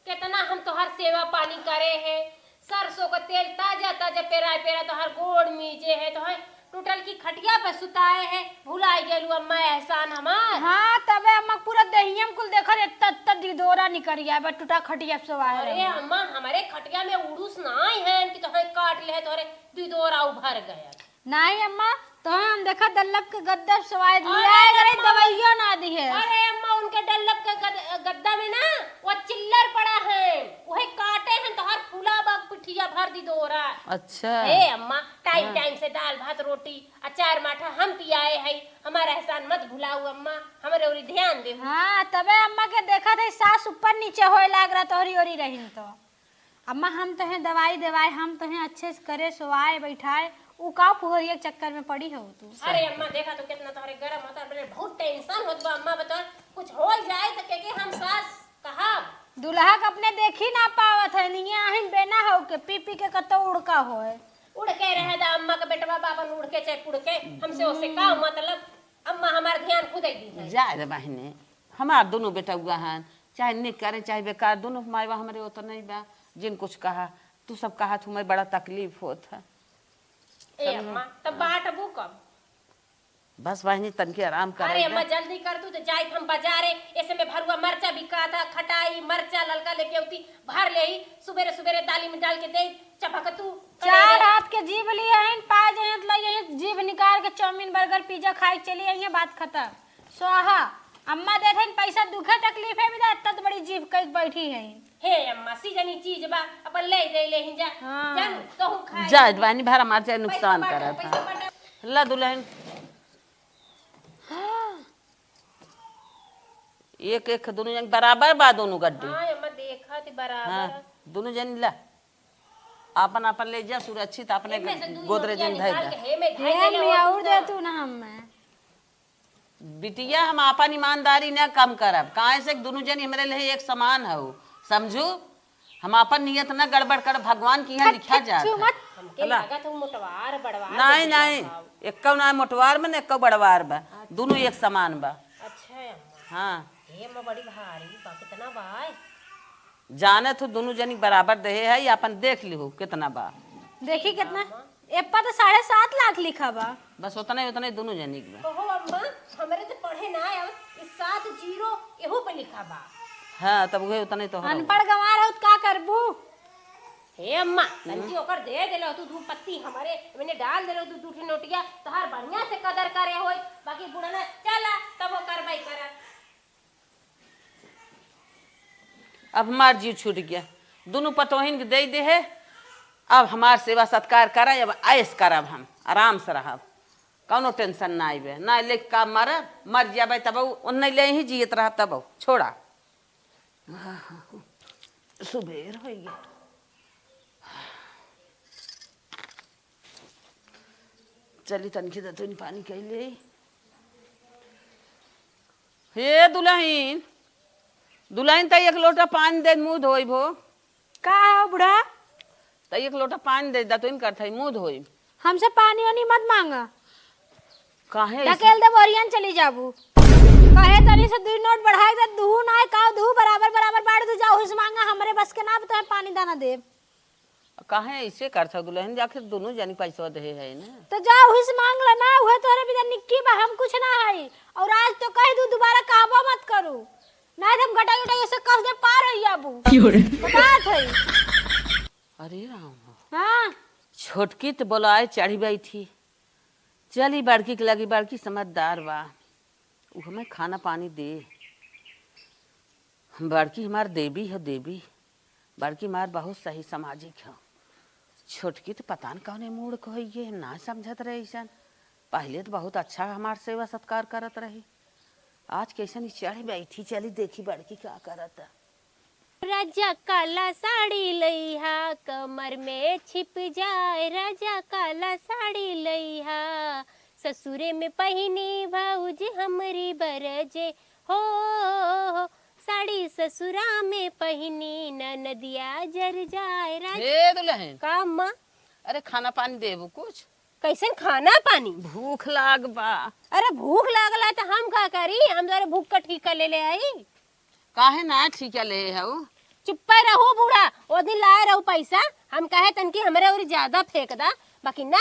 कितना हम तोहार सेवा पानी करे हैं, सरसों का तेल ताजा ताजा पेराए पेरा तोहार गोड़ मीजे है, तोहार टूटल की खटिया पे सुताए है, भुलाई गेलू अम्मा एहसान हमार। हाँ, तबे अम्मा पूरा देहिया में कुल देखत एत्ता एत्ता दिदोरा निकल गया बा, टूटा खटिया पे सोवाए अरे रहो। अम्मा, हमारे खटिया में उड़ूस ना आई है कि तोहरे काट ले, तोहरे दिदोरा उभर गया। नाही अम्मा, तोहे हम देखा डल्लब के गद्दा सवाए दिए, अरे अरे अम्मा, दवाइयो ना दी है। अरे अम्मा, उनके डल्लब के गद-, गद्दा में ना वो चिल्लर पड़ा है, वही काटे हैं तोहर फूला बाग पिठिया भर दिदोरा। अच्छा। हे अम्मा, टाइम हाँ। टाइम से दाल भात रोटी अचार माठा हम पियाए है, हमारा एहसान मत भुलाऊ अम्मा, हमरे ओरी ध्यान दे। हाँ, तबे अम्मा के देखत है सास ऊपर नीचे होए लाग रहा तोहरी ओरी रहिन तो। अम्मा, हम तोहे दवाई देवाए, हम तोहे अच्छे से करे, सोवाए, बैठाए, उ का फुहरिया के चक्कर में पड़ी हो तू? अरे अम्मा, देखा तो कितना तोहरे गरम होता है, बहुत टेंशन होत बा अम्मा, बता कुछ हो जाए तो के, के हम सास कहब? दुल्हा के अपने देखी ना पावत है, निये आहिन बेना हो के, पी पी के कतो उड़का होए। उड़ के रहे दा अम्मा के बेटवा, बाबन उड़ के चाहे पुड़ के, हमसे ओसे का मतलब? अम्मा हमार ध्यान खुद ही दी है। जाए दे बहिनी, हमार दुनू बेटउआ हन, चाहे निक करे चाहे बेकार, दुनू मायवा हमरे ओतने बा। जिन कुछ कहा, तू सब कहा, तुम्हें बड़ा तकलीफ होत है। ए अम्मा, तब बांटबू कब? बस बहिनी, तनके आराम करे अरे दे। अम्मा, जल्दी कर तू, तो जाइत हम बाजारे, ऐसे में भरुआ मरचा बिकात है, खटाई, मरचा, ललका लेके उती, भर लेही, सुबेरे सुबेरे दाली में डाल के दे, चपक तू। चार हाथ के जीभ लिए हैं, पाए जाए तो लगे हैं, जीभ निकाल के चाउमीन, बर्गर, पिज्जा खाए के चली आई है, बात खत्म। स्वाहा। अम्मा देत हईन पैसा, दुखे तकलीफे में जा, इतना तो बड़ी जीभ कई बैठी है। हे अम्मा, सीजनी चीज बा, अपन ले दे ले ही जा। हाँ। जानू, तोहू खाए। जा, बानी भर हमार चाहे पैसा नुकसान बांटा, करत पैसा है। बांटा। ला दुल्हन। एक, एक, दोनों जन बराबर बा, दोनों गड्डी। हाँ, अम्मा, देखा थी बराबर। हाँ, दोनों जन ला। आपन, आपन ले जा सुरक्षित, अपने एमे से दू गोदरेज में नोटिया धइ निकाल जा। के हे में धइ हे देले हो मियाँ, तू और तो। दे तू ना हमें। बिटिया, हम आपन ईमानदारी न कम करब, काहे से कि दुनू जनी हमरे लिए एक समान हऊ, समझू? हम आपन नियत न गड़बड़ करब, भगवान के यहाँ लिखा जात है। हमके अला। लागत हऊ मोटवार, बड़वार नहीं, नहीं, एक्कौ ना मोटवार में न एक्कौ बड़वार बा, अच्छा। दुनू एक समान बा। अच्छा है अम्मा। हाँ। हे अम्मा, बड़ी भारी बा, कितना बा? जाने तो दुनू जनी बराबर देहे है, ये अपन देख लिहो कितना बा। देखी कितना, एप्पा तो साढ़े सात लाख लिखा बा। बस उतना ही, उतना ही दुनू जनी के बा। कहो अम्मा, हमरे तो पढ़े ना आवत, ई सात जीरो एहू पे लिखा बा। हाँ, तब उहे उतना ही तोहरा अनपढ़ गंवार हो, का करबू? हे अम्मा, तनकी ओकर दे देले हो तू धूप पत्ती हमरे, मैंने डाल देले हो तू दू ठे नोटिया, तोहार बढ़िया से कदर करे होई, बाकी बुढ़ना चला, तब वो करवाई करा। अब हमार जीव छूट गया, दुनू पतोहिन के दे दे है। अब हमार सेवा सत्कार करा, अब ऐश करब, हम आराम से रहब, कौनो tension ना आइबे, ना लेके का मरब, मर जाबे तब ओन्ने ले ही जियत रहब तब छोड़ा। सुबेर हो गया। चली तनखी दतुन पानी कइ ले। हे दुलहिन, दुलहिन त एक लोटा पानी दे, मुँह धोइब हो। का हो बुढ़ा? त एक लोटा पानी दे दतुन करथई, मुँह धोइब। हमसे पानी ओनी मत मांगा। काहे ऐसे? ढकेल दे बोरियन चली जाबू। कहे तनी से दुई नोट बढ़ाई दे, दुहू ना है, काव दुहू बराबर बराबर बाड़ दू, जाओ हुस मांगा, हमरे बस के ना, तो पानी दाना देब। काहे ऐसे करत हौ दुलहिन, आखिर दुनू जनी पैसवा देहे है ना? तो जा उही से मांग ला ना, उहे तोहरे बिना निक्की बा, हम कुछ ना हई। और आज तो कह दू, दोबारा कहबो मत करू, नहीं तो हम गटाई गटाई ऐसे कस दे पार हो जाबू। क्यों रे? बतात हई। अरे राम हो। हाँ। छोटकी तो बोलाए चढ़ी बैठी, चली बड़की के लगी, बड़की समझदार बा, उ हमें खाना पानी दे। बड़की हमार देवी हो देवी, बड़की हमार बहुत सही सामाजिक हो। छोटकी तो पता न कौने मूड को है, ये ना समझत रहे ऐसन। पहले तो बहुत अच्छा हमार सेवा सत्कार करत रही, आज कैसन ही चढ़ बैठी। चली देखी बड़की का करत। राजा काला साड़ी लइहा, कमर में छिप जाए, राजा काला साड़ी लइहा, ससुरे में पहिनी भौज हमरी बरजे हो, साड़ी ससुरा में पहिनी ननदिया जर जाए। राज- हे दुलहिन। का अम्मा? अरे खाना पानी देबू कुछ? कैसन खाना पानी? भूख लाग बा। अरे भूख लागल है तो हम का करी, हम तोरे भूख का ठीका ले ले आई। काहे ना ठीका ले हऊ? चुप्पे रहू बूढ़ा, ओ दिन लाए रहू पैसा, हम कहे तनकी हमरे ओरी ज्यादा फेंक दा, बाकी ना,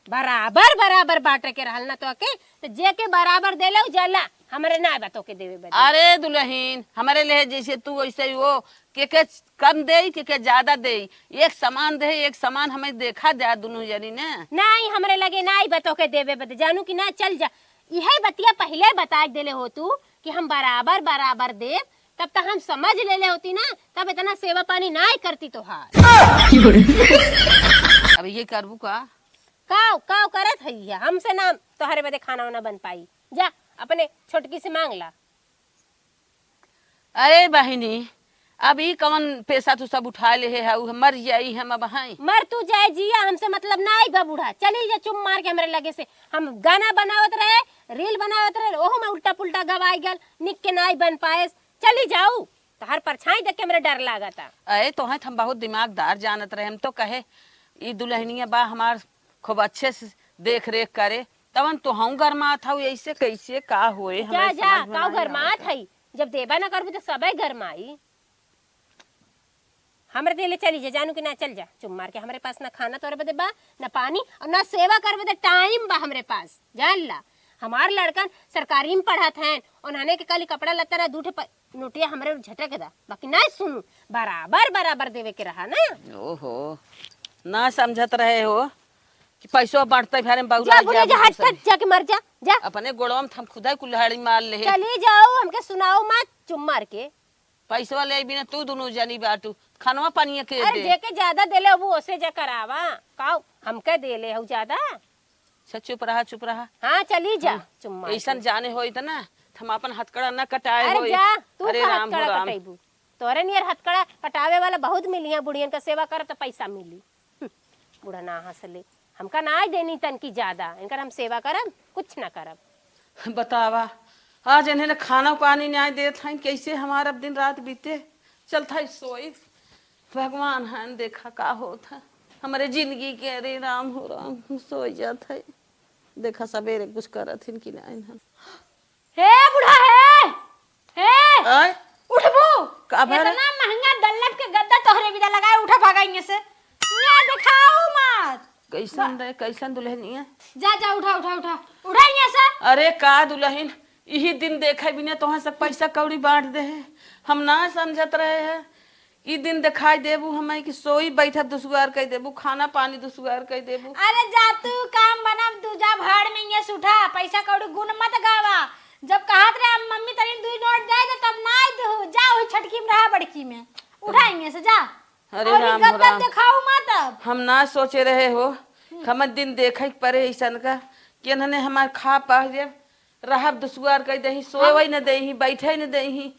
बराबर बराबर बांटे के रहल ना तोके, तो जे के बराबर देले उ जाला, हमरे ना बा तोके देवे बदे। अरे दुलहिन, हमरे लेहे जैसे तू वैसे ही हो, के के कम देई, के के ज्यादा देई, एक समान दे, एक समान हमें देखा जा दुनू जनी ने। नाई, हमरे लगे नाई बा तोके देवे बदे, जानू कि ना, चल जा। इहे बतिया पहिले बताइ देले हो तू कि हम बराबर बराबर देब, तब त हम समझ लेले होती ना, तब इतना सेवा पानी नाई करती तोहार। अब ये करबू का? काव, काव करत हई है? हमसे ना तोहरे बदे खाना वाना बन पाई। जा, अपने छोटकी से मांग ला। अरे बहिनी, अब ई कवन पेशा तू सब उठा लेहे हऊ, मर जाई हम अब हैं। मर तू जाए जिया, हमसे मतलब नाई बा बूढ़ा। चली जा चुप मार के हमरे लगे से। हम गाना बनावत रहे, reel बनावत रहे, ओहू में उल्टा पुल्टा गवाई गल, निक के नाई बन पाएस। चली जाऊ, तोहार परछाई देख के हमरे डर लागता। अरे तोहे त हम बहुत दिमागदार जानत रहे, हम तो कहे ई दुलहनिया बा हमार, खूब अच्छे से देख रेख करे, तवन तोहऊ गरमात हऊ, ऐसे कैसे का होए, जा, हमरे जा, समझ में काऊ नाहीं गरमात आवत है। हई, जब देबा ना करबू तो सबे गरमाई। हमरे देले चली जा, जानू कि ना, चल जा, चुप मार के। हमरे पास ना खाना तोरे बदे बा, ना पानी, और ना सेवा करे बदे time बा हमरे पास, जान ला। हमार लड़कन सरकारी में पढ़त हैं, उन्हने के खाली कपड़ा लत्ता रहा, दू ठे प-, नोटिया हमरे झटक दा, बाकी ना सुनू, बराबर बराबर देवे के रहा ना। ओहो, ना समझत रहे हो कि पैसो बांटते फेरे में बउरा जा, बुढ़िया जा, हट, हट, जाके मर जा, जा। अपने गोड़वा में थम खुदा कुल्हाड़ी मार ले। चली जाओ, हमके सुनाओ मत, चुप मार के। पैसवा ले बिना तू दुनू जनी बाटू, खनवा पानिया के अरे दे। जेके ज्यादा देले हबू ओसे जा करावा। काऊ हमके देले हऊ ज्यादा? अच्छा चुप रहा, चुप रहा। हाँ चली जा, हाँ, चुम्मा ऐसन के। जाने होई त ना, त हम आपन हथकड़ा न कटाए अरे होई। जा, तू अरे का राम हो हथकड़ा राम। कटैबू? तोरे नियर हथकड़ा कटावे वाला बहुत मिली है, बुढ़ियन का सेवा करब त पैसा मिली। हम्म, बूढ़ा ना हंस ले। हमका ना देनी तनकी ज्यादा, इनकर हम सेवा करब, कुछ ना करब। बतावा, आज इन्हें खाना पानी नाहीं देत हईं, कैसे हमार अब दिन रात बीते? चलत हई सोई, भगवान हन, देखा का होत है हमरे जिंदगी के। अरे राम हो राम, हम सोई जात है, देखा सबेरे कुछ करत हिन कि नाहीं हन। हे बूढ़ा, हे, हे, आय? उठबू? का भर? इतना महंगा दल्ला से। ये दिखाओ मत। कैसन रे, कैसन दुल्हनिया? जा, जा, उठा, उठा, उठा। उठा यहाँ से। अरे का दुल्हन, इही दिन देखे बिना तोहन सब पैसा कौड़ी बाँट देहे। हम ना समझत रहे हैं। ई दिन देखाई देबू हमें कि सोई बैठब दुसुआर कइ देबू, खाना पानी दुसुआर कइ देबू। अरे जा तू काम बनाब, तू जा भाड़ में, यहाँ से उठा, पैसा कौड़ी गुन मत गावा। जब कहत रहे हम मम्मी तनी दुई नोट दे दे, तब ना आई तू, जा वही छटकी में रहा, बड़की में। उठा यहाँ से जा। अरे और ई राम हो गद्दा राम। देखाऊ मत अब। हम ना सोचे रहे हो, हम्म। कि हमें दिन देखे के परे ऐसन का, कि इन्हने हमार खा पा जे रहब दुसुआर कइ देही, सोवे न देही, बैठे न देही,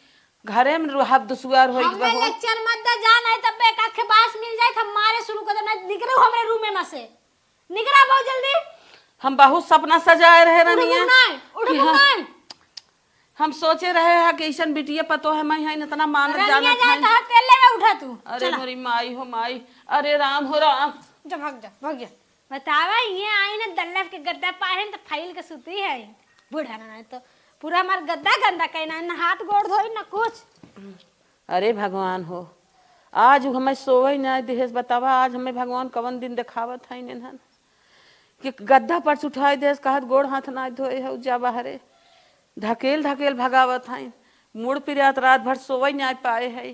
घरे में रहब दुसुआर होई हमने बहू। लेक्चर मत दे, जा नहीं तब एक आखे बास मिल जाए, हम मारे शुरू कर देना। निकरो हमरे रूम में से, निकरा बहुत जल्दी। हम बहुत सपना सजाए रहे उठ रनिया। नहीं, उठ कि हाँ, नहीं। हम सोचे रहे हैं कि ऐसन बिटिया पतो है, मैं है इतना मानत रनिया जानत जाए है। तो तेल लेवे उठा तू। अरे चला। मोरी माई हो माई, अरे राम हो राम। जा भाग जा, भाग जा। बतावा, ये आई ना दल्लफ के गद्दा पाए हैं तो फैल के सुती है। बूढ़ा ना, नहीं तो पूरा हमार गद्दा गंदा कहना है, ना हाथ गोड़ धोई ना कुछ। अरे भगवान हो, आज उ हमें सोवे ना देहेस। बतावा, आज हमें भगवान कवन दिन देखावत है इन्हन कि गद्दा पर से उठाई देहेस, कहत गोड़ हाथ ना धोए है, जा बाहरे। ढकेल ढकेल भगावत है, मुड़ पिरात रात भर सोवे ना पाए है।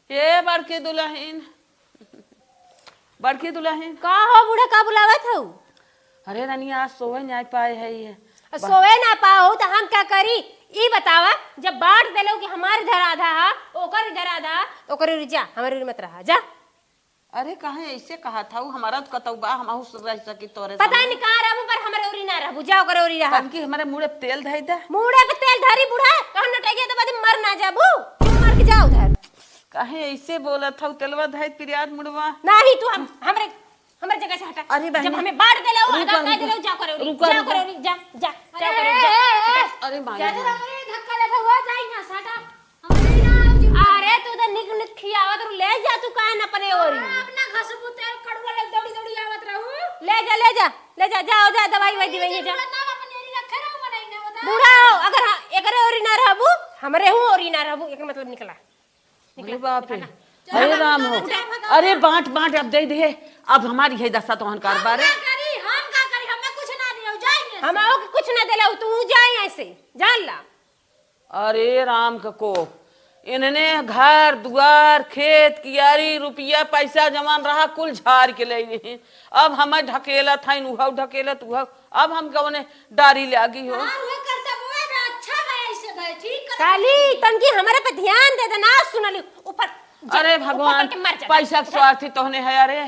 ए बड़की दुल्हन, बड़की दुल्हन। का हो बूढ़ा, का बुलावत हऊ? अरे रनिया, आज सोवे ना पाए है ये। आ, बा- सोवे ना पाओ तो हम का करी? ई बतावा, जब बाँट देलो कि हमार इधर आधा है, ओकर इधर आधा, तो ओकर ओरी जा, हमारे ओरी मत रहा, जा। अरे काहे ऐसे कहा था, उ हमारा तो कतौ बा, हम रह सकी तोरे पता संगे। नहीं कहाँ रहबू, पर हमरे ओरी ना रहबू, जा ओकर ओरी रहा। तनकी हमारे मुड़े पे तेल धई दे। मुड़े पे तेल धरी बूढ़ा, कहन नटैया तो बाद में मर ना जाबू, मर के जा उधर। काहे ऐसे बोलत हऊ? तेलवा धई पिरियात मुड़वा। नाही, तू हम, हमरे, हमरे जगह से हटा। अरे बहनी, जब हमें बाँट देले हो, रुका, आधा कह रुका, देले हो, जा करे, रुका, जा रुका। करे, जा, जा, जा अरे, करे, ए, जा। ए, ए, अरे माई जा, रे। जा, अरे, धक्का लेके हुआ, जा यहाँ से हटा। हमरे ना आओ जी। अरे, तू तो निक निक खियावत रहू, ले जा तू काहे न अपने ओरी। हाँ, अपना घसबू तेल कड़ुआ ले दौड़ी दौड़ी आवत रहू। ले जा, ले जा, ले जा, जा, जा, दवाई वाई दिवाई जा। जरूरत ना, अपने ओरी रखे रहू, बनाई ना बता। बूढ़ा हो, अगर हाँ, एकरे ओरी ना रहबू, हमरे हूँ ओरी ना रहबू, एक मतलब निकला। अरे बाप रे। अरे राम हो। अरे बाँट बाँट अब दे दे। अब हमारी है दशा तोहन कारबार है। हम का करी? हम का करी? हमें कुछ ना दियो, जाइए। हम आओ के कुछ ना देला, तू जाए ऐसे। जान ला। अरे राम के कोप। इन्हने घर, दुआर, खेत, कियारी, रुपया, पैसा जमान रहा, कुल झार के ले गई। अब हमें ढकेलत हईन, उहौ ढकेलत, उहौ। अब हम कौने डारी लागी हो? हाँ, उहे करता, वो है ना, अच्छा भाई, ऐसे भाई, ठीक कर। काली, तनकी हमरे पे ध्यान दे दे, ना सुनली, ऊपर जा, अरे ऊपर भगवान, करके मर जा। पैसा के स्वार्थी तोहने है, अरे,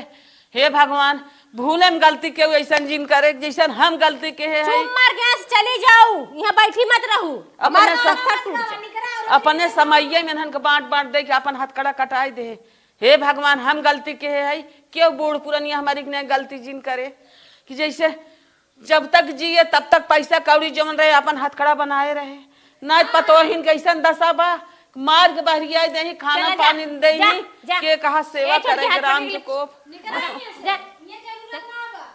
हे भगवान, भूले में गलती केहू ऐसन जिन करे, जैसन हम गलती के है, है। चुप मार के यहाँ से चली जाऊ, यहाँ बैठी मत रहू। अपने हमार स-, पत्थर टूट जाए। अपने समइये में इन्हन के बाँट बाँट दे के अपन हथकड़ा कटाई दे। हे भगवान, हम गलती के है, है, केहू बूढ़ पुरनिया हमारी के नहीं गलती जिन करे, कि जैसे जब तक जिए तब तक पैसा कौड़ी जौन रहे अपन हथकड़ा बनाए रहे। ना पतोहिन कैसन दशा बा, मार के बहरिया देही, खाना चला जा, पानी देही, जा, जा। के कहा सेवा ए, छोटकी करे हाथ के राम पकड़ के ली। कोप। निकल जा।